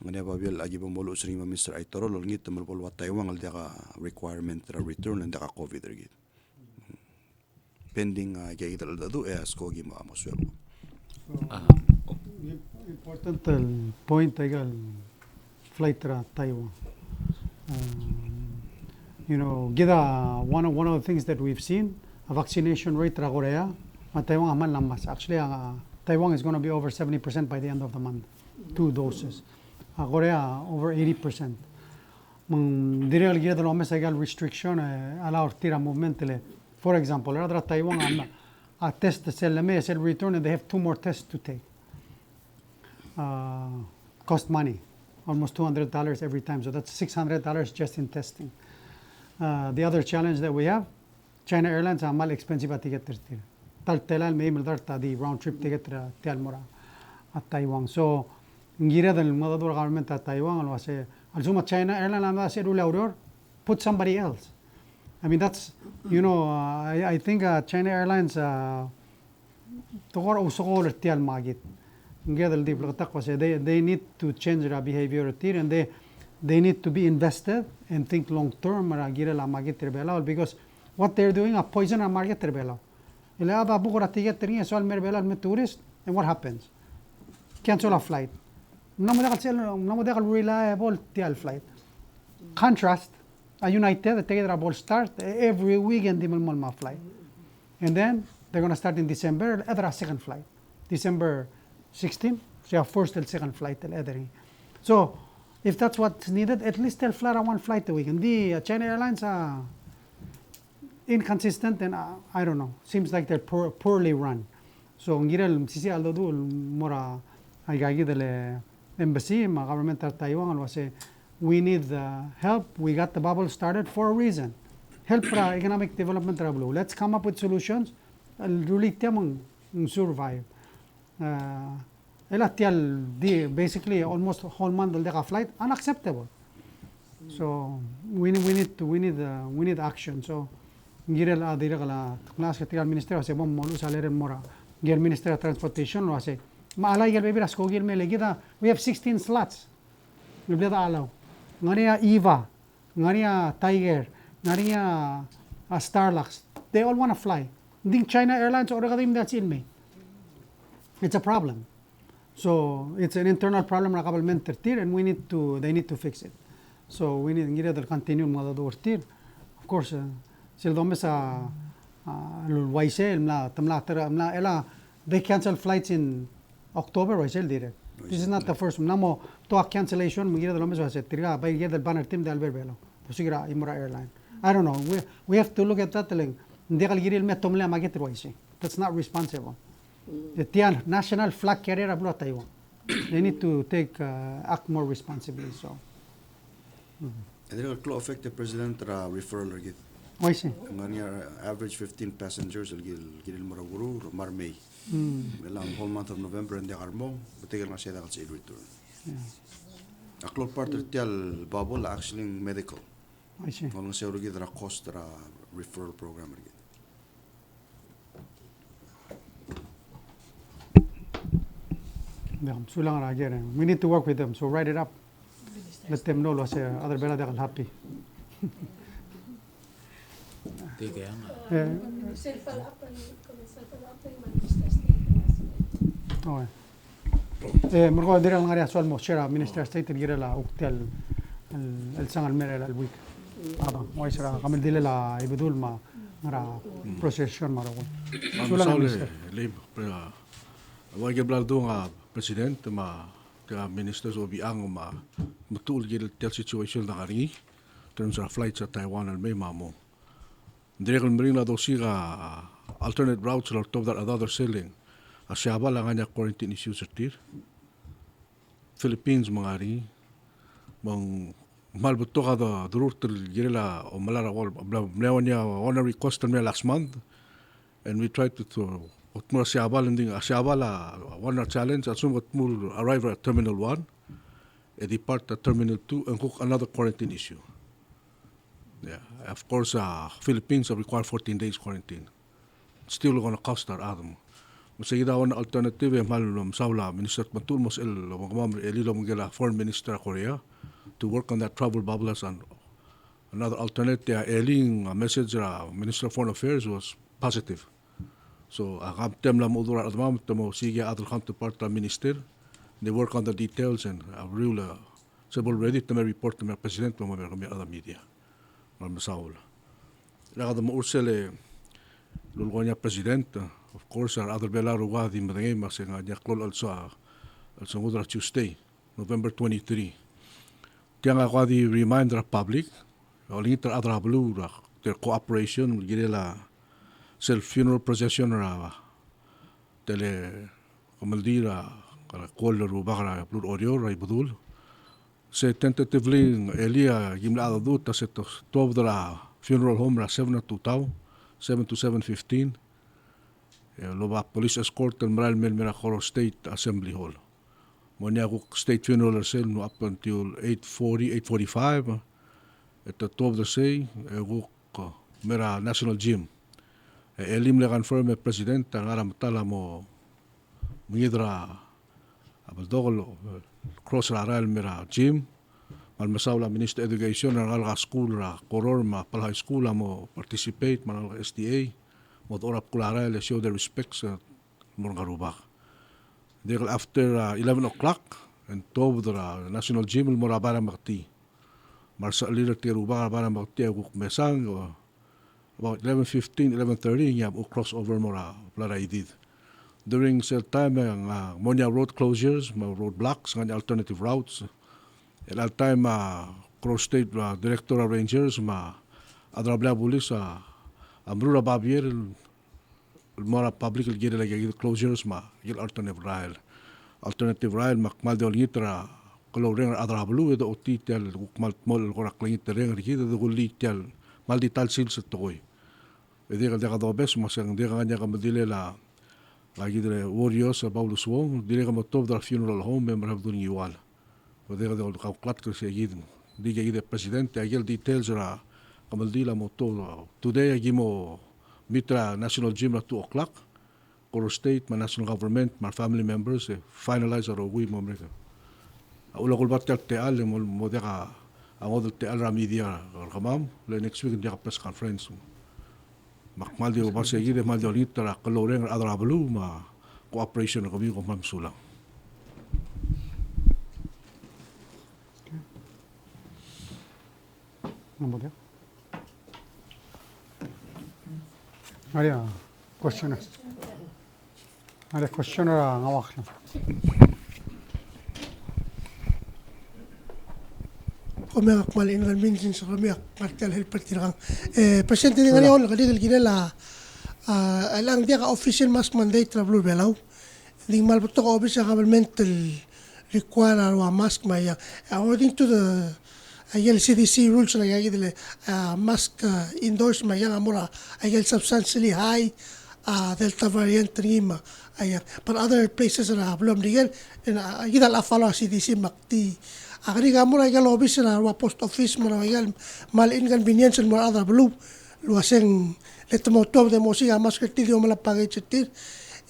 Ng ngar er ngii a babier el aki bo moluches er ngii me a Minister Aitaro el olengit me le bo lua Taiwan el diak a requirement er a return, le ng diak a COVID er kid. Pending, a, ikakid el cheldecheduch e a skoki me a mo suelb. So, ah, im-, important el point aika el flight er a Taiwan. Um, you know, kid a one of, one of the things that we've seen, a vaccination rate er a Korea, me a Taiwan a kmal ngmasech. Actually, a, Taiwan is gonna be over seventy percent by the end of the month, two doses. A Korea, over eighty percent. Me ng dirrek el kired el omes aika el restriction, e, allow er tir a movement el, for example, a rechad er a Taiwan a, a test sel lemei, sel return, and they have two more tests to take. Uh, cost money, almost two hundred dollars every time, so that's six hundred dollars just in testing. Uh, the other challenge that we have, China Airlines a kmal expensive a ticket er tir. Ta el telael el mei me a dart a di round trip ticket er tia el mo er a Taiwan. So, ng kired el mengedecheduch er a government er a Taiwan el uase, a lsekum a China Airlines a mla seru el oureor, put somebody else. I mean, that's, you know, uh, I, I think, uh, China Airlines, uh, te kora ousekool er tia el market. Ng kired el di bleketakl el uase, they, they need to change their behavior er tir, and they, they need to be invested and think long term er a kirel a market er a Belau, because what they're doing a poison a market er a Belau. E le a bo kora ticket er ngii e soal el mei er a Belau el me tourist, and what happens? Cancel a flight. Ng mla mo diak el sel, ng mla mo diak el reliable tia el flight. Contrast, a United, e ticket er a bo el start, e every weekend di melemolem a flight. And then, they're gonna start in December, el chad er a second flight. December sixteen, so a first el second flight el chad er ngii. So, if that's what's needed, at least they'll fly around one flight a week. Ng di, uh, China Airlines, uh, inconsistent and, uh, I don't know, seems like they're poor, poorly run. So, ng kirel mesisiich a cheldecheduch el mo er a, aika kid el, e, embassy, me a government er a Taiwan, el uase, we need the help, we got the bubble started for a reason. Help er a economic development er a beluu. Let's come up with solutions, el rullii tia me ng survive. Uh, el a tia el di, basically, almost whole month el diak a flight, unacceptable. So, we need, we need to, we need, uh, we need action. So, ng kirel a dirrek el, a, mekngit er tirka el minister, el uase bo moluches a letter el mo er a, ngike el Minister of Transportation, el uase, me a chelecha el bebil er a skoki el mei, le kid a, we have sixteen slots. Me a bled a allow. Ng ngar er ngii a Eva, ng ngar er ngii a Tiger, ng ngar er ngii a, a Starlux. They all wanna fly. Ng di China Airlines a orrekedii me ng diak el sebechir el mei. It's a problem. So it's an internal problem er a government er tir, and we need to, they need to fix it. So we need, ng kired el continue el mengedecheduch er tir. Of course, uh, sel domes a, a, el uaisei, el mla, te mla, te mla, el a, they cancel flights in October, uaisei el dirrek. This is not the first. Ng mla mo, to a cancellation, me ng kired el omes el uase, tirka, bai kired el ban er tir me diak el bo er a Belau. Bo lsiik er a chimo er a airline. I don't know. We, we have to look at that, le ng diak el kirir el me tomellii a market er uaisei. That's not responsible. E tia national flag carrier a beluu er a Taiwan. They need to take, uh, act more responsibly, so. Mm. E dirrek el klou a effect er a President er a referral er kid. Uaisei. Ng ngar er ngii a average fifteen passengers el kil, kil el mo er a Belau, me a remei. Mm. Me a whole month of November e ng diak a remong, betik el ngar er sei e diak el sebechir el return. Yeah. A klou el part er tia el bubble a actually medical. Uaisei. Ng olengeseu er kid er a cost er a referral program er kid. Diak, sulang er a ker. We need to work with them, so write it up. Let them know el uase a rechad er a Belau a diak el happy. Tia kid a. Eh. Oh, eh. E, merekong e dirrek el ngar er ngii a soal el mo share er a Minister of State el kirel a kuk tia el, el, el chelsang el mei er a week. A, uaisei er a kemeldiil er a Ibedul me a ngar er a procession me a rokui. Sulang, Minister. Lim, pre-, a, ua ikel bla ledung a President me a tia ministers a obichang me a, me a tia el kirel tia el situation el ngar er ngii, in terms er a flights er a Taiwan el mei me a mong. Ng dirrek el meringel a dosiik a alternate routes el oltobed er a rechad er sel leng. A Siabal a ngar er ngii a quarantine issues er tir. Philippines me ng ngar er ngii. Me ng kmal betok a de-, derurt el kirel a omelai er a, mla, mla er ngii a one request el mei er a last month. And we try to, to, kutmur a Siabal, ng di a Siabal a one er a challenge, a lsekum kutmur arrive er a Terminal one, e depart er a Terminal two, e ng kuk another quarantine issue. Yeah, of course, uh, Philippines require fourteen days quarantine. It's still gonna cost a rechad. Me se kid a one alternative e kmal mesaul a Minister Tmetuchl el mo sebechel el obengkemam er a elii el obengkel a Foreign Minister er a Korea to work on that travel bubble as an, another alternative. A elii a message er a Minister of Foreign Affairs was positive. So, a, kam temel a mo dmu er a rechedemam, te mo osiik a other counterpart er a minister, they work on the details and, uh, really, uh, se bo el ready, te mo report, te mo er a president, me mo er kemiu a rechad er a media. Me kmal mesaul. Ng kede mo er sel lulekoi er ngii a president, uh, of course, a rechad er a Belau a di medengei, me se ng ngar er ngii a klou el chelsel, chelsel ngii er a Tuesday, November twenty-three. Tiang a kuk di remind er a public, olengit er a rechad er a beluu er a, their cooperation, el kirel a sel funeral procession er a, tele kemeldiil er a, er a kuoll el rubak er a beluu er Oreor er a Ibedul. Se tentatively, elii a ki mla cheldecheduch, a se to-, tuobed er a funeral home er a seven er a tutau, seven to seven fifteen. E loba police escort el merael el mei el mei er a Koror State Assembly Hall. Mo er ngii a kuk state funeral er sel, up until eight forty, eight forty-five, e te tuobed er sei, e kuk, uh, mei er a National Gym. E, elii mle confirm e president a ngar er a metang a mo mengid er a, a beldokl, uh, cross er a rael el mei er a gym. Me kmal mesaul a Minister Education er a rengalek er a skuul er a Koror me a Palau High School a mo participate, me a rengalek er a S D A, mo dechor a bkul a rael e show their respects, uh, mo er ngii a rubak. Ng dirrek el after, uh, eleven o'clock, e ng tuobed er a National Gym el mo er a bai er a Meketii. Me a resechelir er tirke el rubak er a bai er a Meketii a kuk mesang, o, about eleven fifteen, eleven thirty, e ng mla mo cross over el mo er a blai er a Idid. During sel time e ng, uh, mo er ngii a road closures, me a road blocks, ngar er ngii a alternative routes. El all time, uh, Koror State, uh, Director er a Rangers, me a chad er a blai er a bulis, uh, a meruul er a babier el el mo er a public el kirel a ikakid el closures me a ikel alternative rael. Alternative rael me ak kmal di olengit er a klou el reng er a rechad er a beluu e dochotii tia el kuk kmal dmolech el kora klengit el reng er kid e dokullii tia el kmal di ta el sils el tekoi. E dirrek el diak dobes me se ng dirrek el ngar er ngii a kemeldilel a ikakid el Warriors, a Paulus Wong, dirrek el mo tuobed er a funeral home e mera el bedul Ngiwal. Kede, kede, kau klatk er se kid, di kid a president, a ikel details er a kemeldiil a mo tuobed. Today a ki mo meet er a National Gym er a two o'clock, Koror State me a national government me a family members, e finalize a rokui el mo merek. A uchul a kuleba tia el techall, e mo, mo diak a ngodech el techall er a media er kemam, le next week ng diak a press conference. Me ak kmal di oba se kid e kmal di olengit er a klou el reng er a rechad er a beluu me a cooperation er kemiu, kom kmal mesulang. Are a question. Are a question er a ngak. Kemiu a kmal inconvenience er kemiu a ngar tia el help er tirkang. E, President, ng di ngar er ngii a, ng di el kirel a, a, chelechang ng diak a official mask mandate er a beluu er a Belau. Ng di ng kmal betok a obis er a government el require a rua mask me a iang. According to the, a, ikel C D C rules er a ikakid el, a, mask, a, indoors me a iang a mo er a ikel substantially high, a, Delta variant er ngii me a iang. But other places er a beluu er a Merikel, e ng, a, kid a follow a C D C me ak di. A, kerik a mo er a ikel obis er a rua post office me a rua ikel kmal inconvenience el mo er a rechad er a beluu. El uaseng le te mo tuobed e mo osiik a mask er tir, di omelai a package er tir.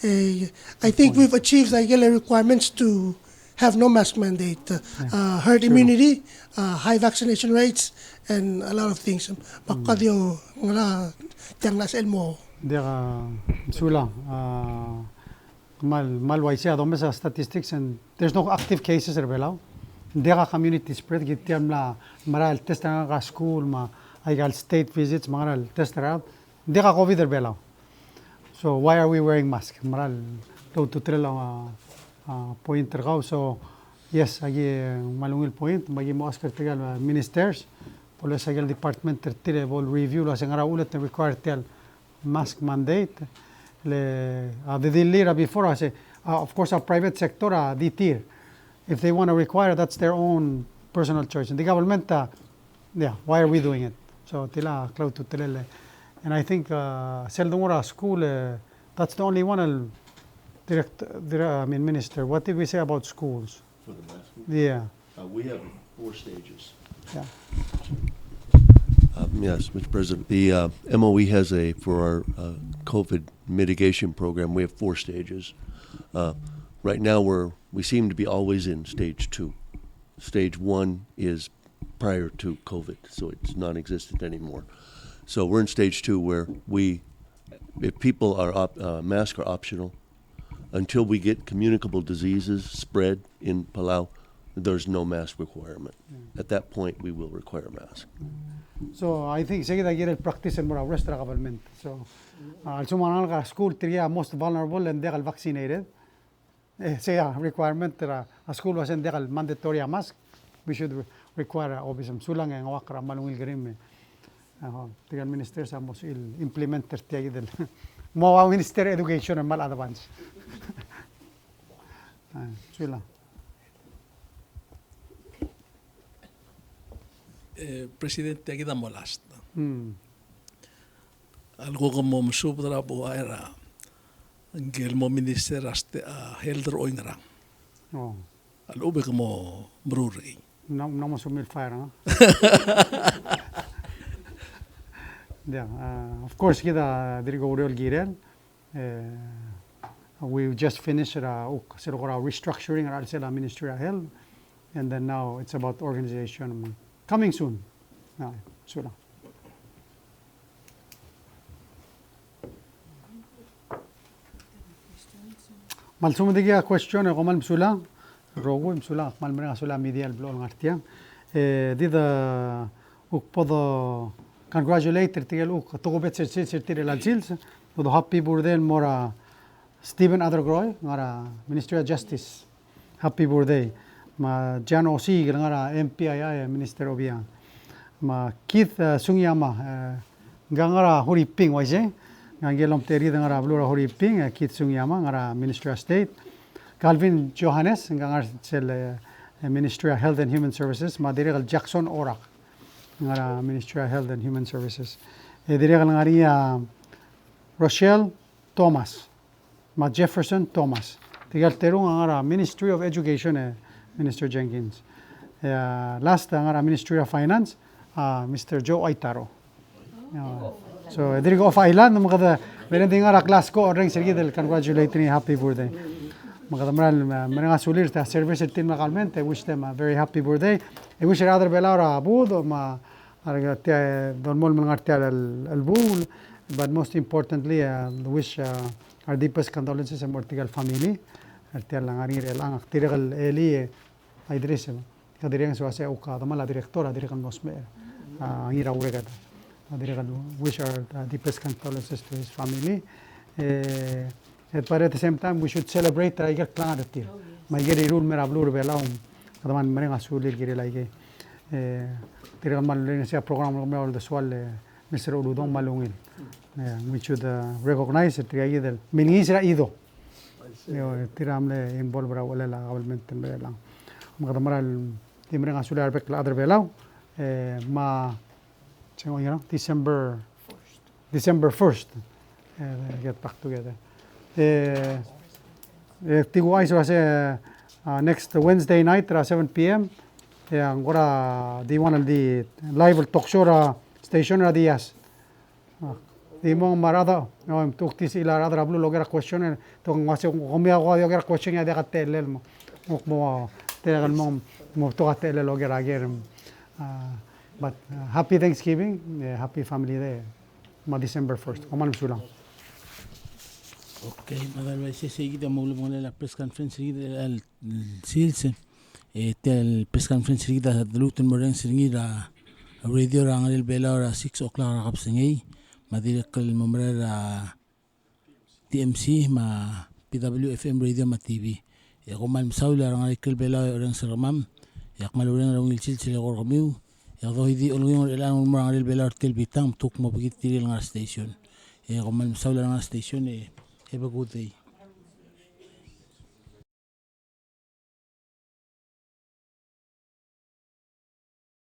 E, I think we've achieved a ikel requirements to have no mask mandate. Uh, herd immunity, uh, high vaccination rates, and a lot of things. Me ak di ngar er a tiang el sel mo. Diak a, sulang, a, Kmal, kmal uaisei a domes a statistics, and there's no active cases er a Belau. Ng diak a community spread, kid tia el mla mera el test er ngak er a skuul me a ikal state visits me a ngera el test er a, ng diak a COVID er a Belau. So why are we wearing mask? Mera el ultutelel a, a, point er kau. So, yes, aki, e, kmal ungil point, me aki mo ask er tirke el, a, ministers, bo lesa ikel department er tir e bo le review el uase ngera uchul e te require tia el mask mandate. Le, a, di, di lir a before, a, se, a, of course, a private sector, a, di tir. If they want to require, that's their own personal choice. And the government, a, yeah, why are we doing it? So, tia el klou a ultutelel. And I think, a, sel dongor a skuul, e, that's the only one, el direct, dire-, I mean, Minister, what did we say about schools? For the mask? Yeah. Uh, we have four stages. Yeah. Um, yes, Mister President, the, uh, M O E has a, for our, uh, COVID mitigation program, we have four stages. Uh, right now, we're, we seem to be always in stage two. Stage one is prior to COVID, so it's non-existent anymore. So we're in stage two where we, if people are op-, uh, masks are optional, until we get communicable diseases spread in Palau, there's no mask requirement. At that point, we will require a mask. So, I think, se kid a kirel practice el mo er a rest er a government. So, a, a lsekum a ngalek er a skuul, tirke a most vulnerable, e ng diak el vaccinated. E, sei a requirement er a skuul el uase ng diak el mandatory a mask, we should re-, require a obis. Sulang e ng ua kora kmal ungil kerim e, a, tirke el minister a mo sebechir el implement er tia kid el. Mo ua Minister Education el kmal advance. A, sulang. E, President, tia kid a mo last. Hmm. A lechub e ke mo mesubed er a buai er a ngike el mo minister er a ste-, a, health er oingerang. Oh. A lechub e ke mo meruul er ngii. Ng mla, ng mla mo submit file, a? Yeah, uh, of course, kid a dirk oureor el kirel. Uh, we just finished er a, uh, sel kora restructuring er a chelsel a Ministry of Health. And then now it's about organization. Coming soon. A, sulang. Me a lsekum ng diak a question e kom kmal mesulang. Rokui, mesulang, kmal mereng a sulang a media el blechoel ngar tiang. E, di de, uh, kuk bo de congratulate er tirke el kuk tokubets er sils er tir er a chelsel sils. Bo de happy birthday el mo er a Steven Aderkroi, ngar er a Ministry of Justice. Happy birthday. Me a John Osik el ngar er a M P I I, Minister Obichang. Me a Keith, e, Sugiyama, e, ngka ngar er a Huriping, uaisei. Ngka ngike el omtechei er kid el ngar er a beluu er a Huriping, e, Keith Sugiyama, ngar er a Ministry of State. Calvin Johannes, ngka ngar er sel, e, Ministry of Health and Human Services. Me a dirrek el Jackson Orak, ngar er a Ministry of Health and Human Services. E dirrek el ngar er ngii a Rochelle Thomas. Me a Jefferson Thomas. Tirke el terung a ngar er a Ministry of Education, e, Minister Jenkins. E, a last a ngar er a Ministry of Finance, a Mister Joe Aitaro. A, so, e dirk off island, me kede, me ng di ngar er a Glasgow, orrenges er kid el congratulate er ngii, happy birthday. Me kede mera el, me, mereng a sulir er tia el service er tir me a government, e wish them a very happy birthday. E wish er a rechad er a Belau er a budech, me a, a re tia, dolemolem el ngar er tia el, el buil, but most importantly, uh, wish, uh, our deepest condolences el mo er tirke el family er tia el ngar er ngii er chelechang. Ak dirrek el elii, e, a Idris, e, ak dirrek el soal se a kuk a demal a director a dirrek el mlo smecher, a, ngii er a ureker. A dirrek el wish our, uh, deepest condolences to his family. E, e, but at the same time, we should celebrate er a ikel klengar er tir. Me a ikel irul el mei er a beluu er a Belau, kede kmal mereng a sulir el kirel aikei. E, dirrek el kmal mereng a program el kemiu a uldesuel, e, Mister Uludong, kmal ungil. E, we should, uh, recognize er tirka kid el milengiis er a Ido. E, tir a mle involve er a uchelel a government el mei er chelechang. Me kede mera el di mereng a sulir a rebek el chad er a Belau. E, me a, se ng, you know, December, December first. E, get back together. E, e, di kuchais el uase, a, next Wednesday night er a seven P M. E, ng kora di one el di live el talk show er a station er a Diaz. A, di mong me a rechad, no, te kuk di sel a rechad er a beluu el oker a question, e, te kuk ng uase, kemiu a kuk di oker a question, e a diak a techellel mo. Kuk mo, te kuk mong, mo betok a techellel el oker a ker. A, but, uh, happy Thanksgiving, e, happy Family Day. Me a December first. Kom kmal mesulang. Okay, me a dang ua isei, sei kid a mo ulebengelel a press conference er kid el sils. E tia el press conference er kid a lmuut el morrenges er ngii er a radio er a Ngerel Belau er a six o'clock er a kebesengei. Me a dirrek el mo merael er a T M C me a P W F M radio me a T V. E kom kmal mesaul e a rengar er a ikrel Belau e orrenges er kemam. E ak kmal oureng er a ungil sils el eko er kemiu. E kede di olengit er chelechang el mo er a ngerel Belau er tia el bitang me te kuk mo bekid tirke el ngar er a station. E kom kmal mesaul e a rengar er a station e, e have a good day.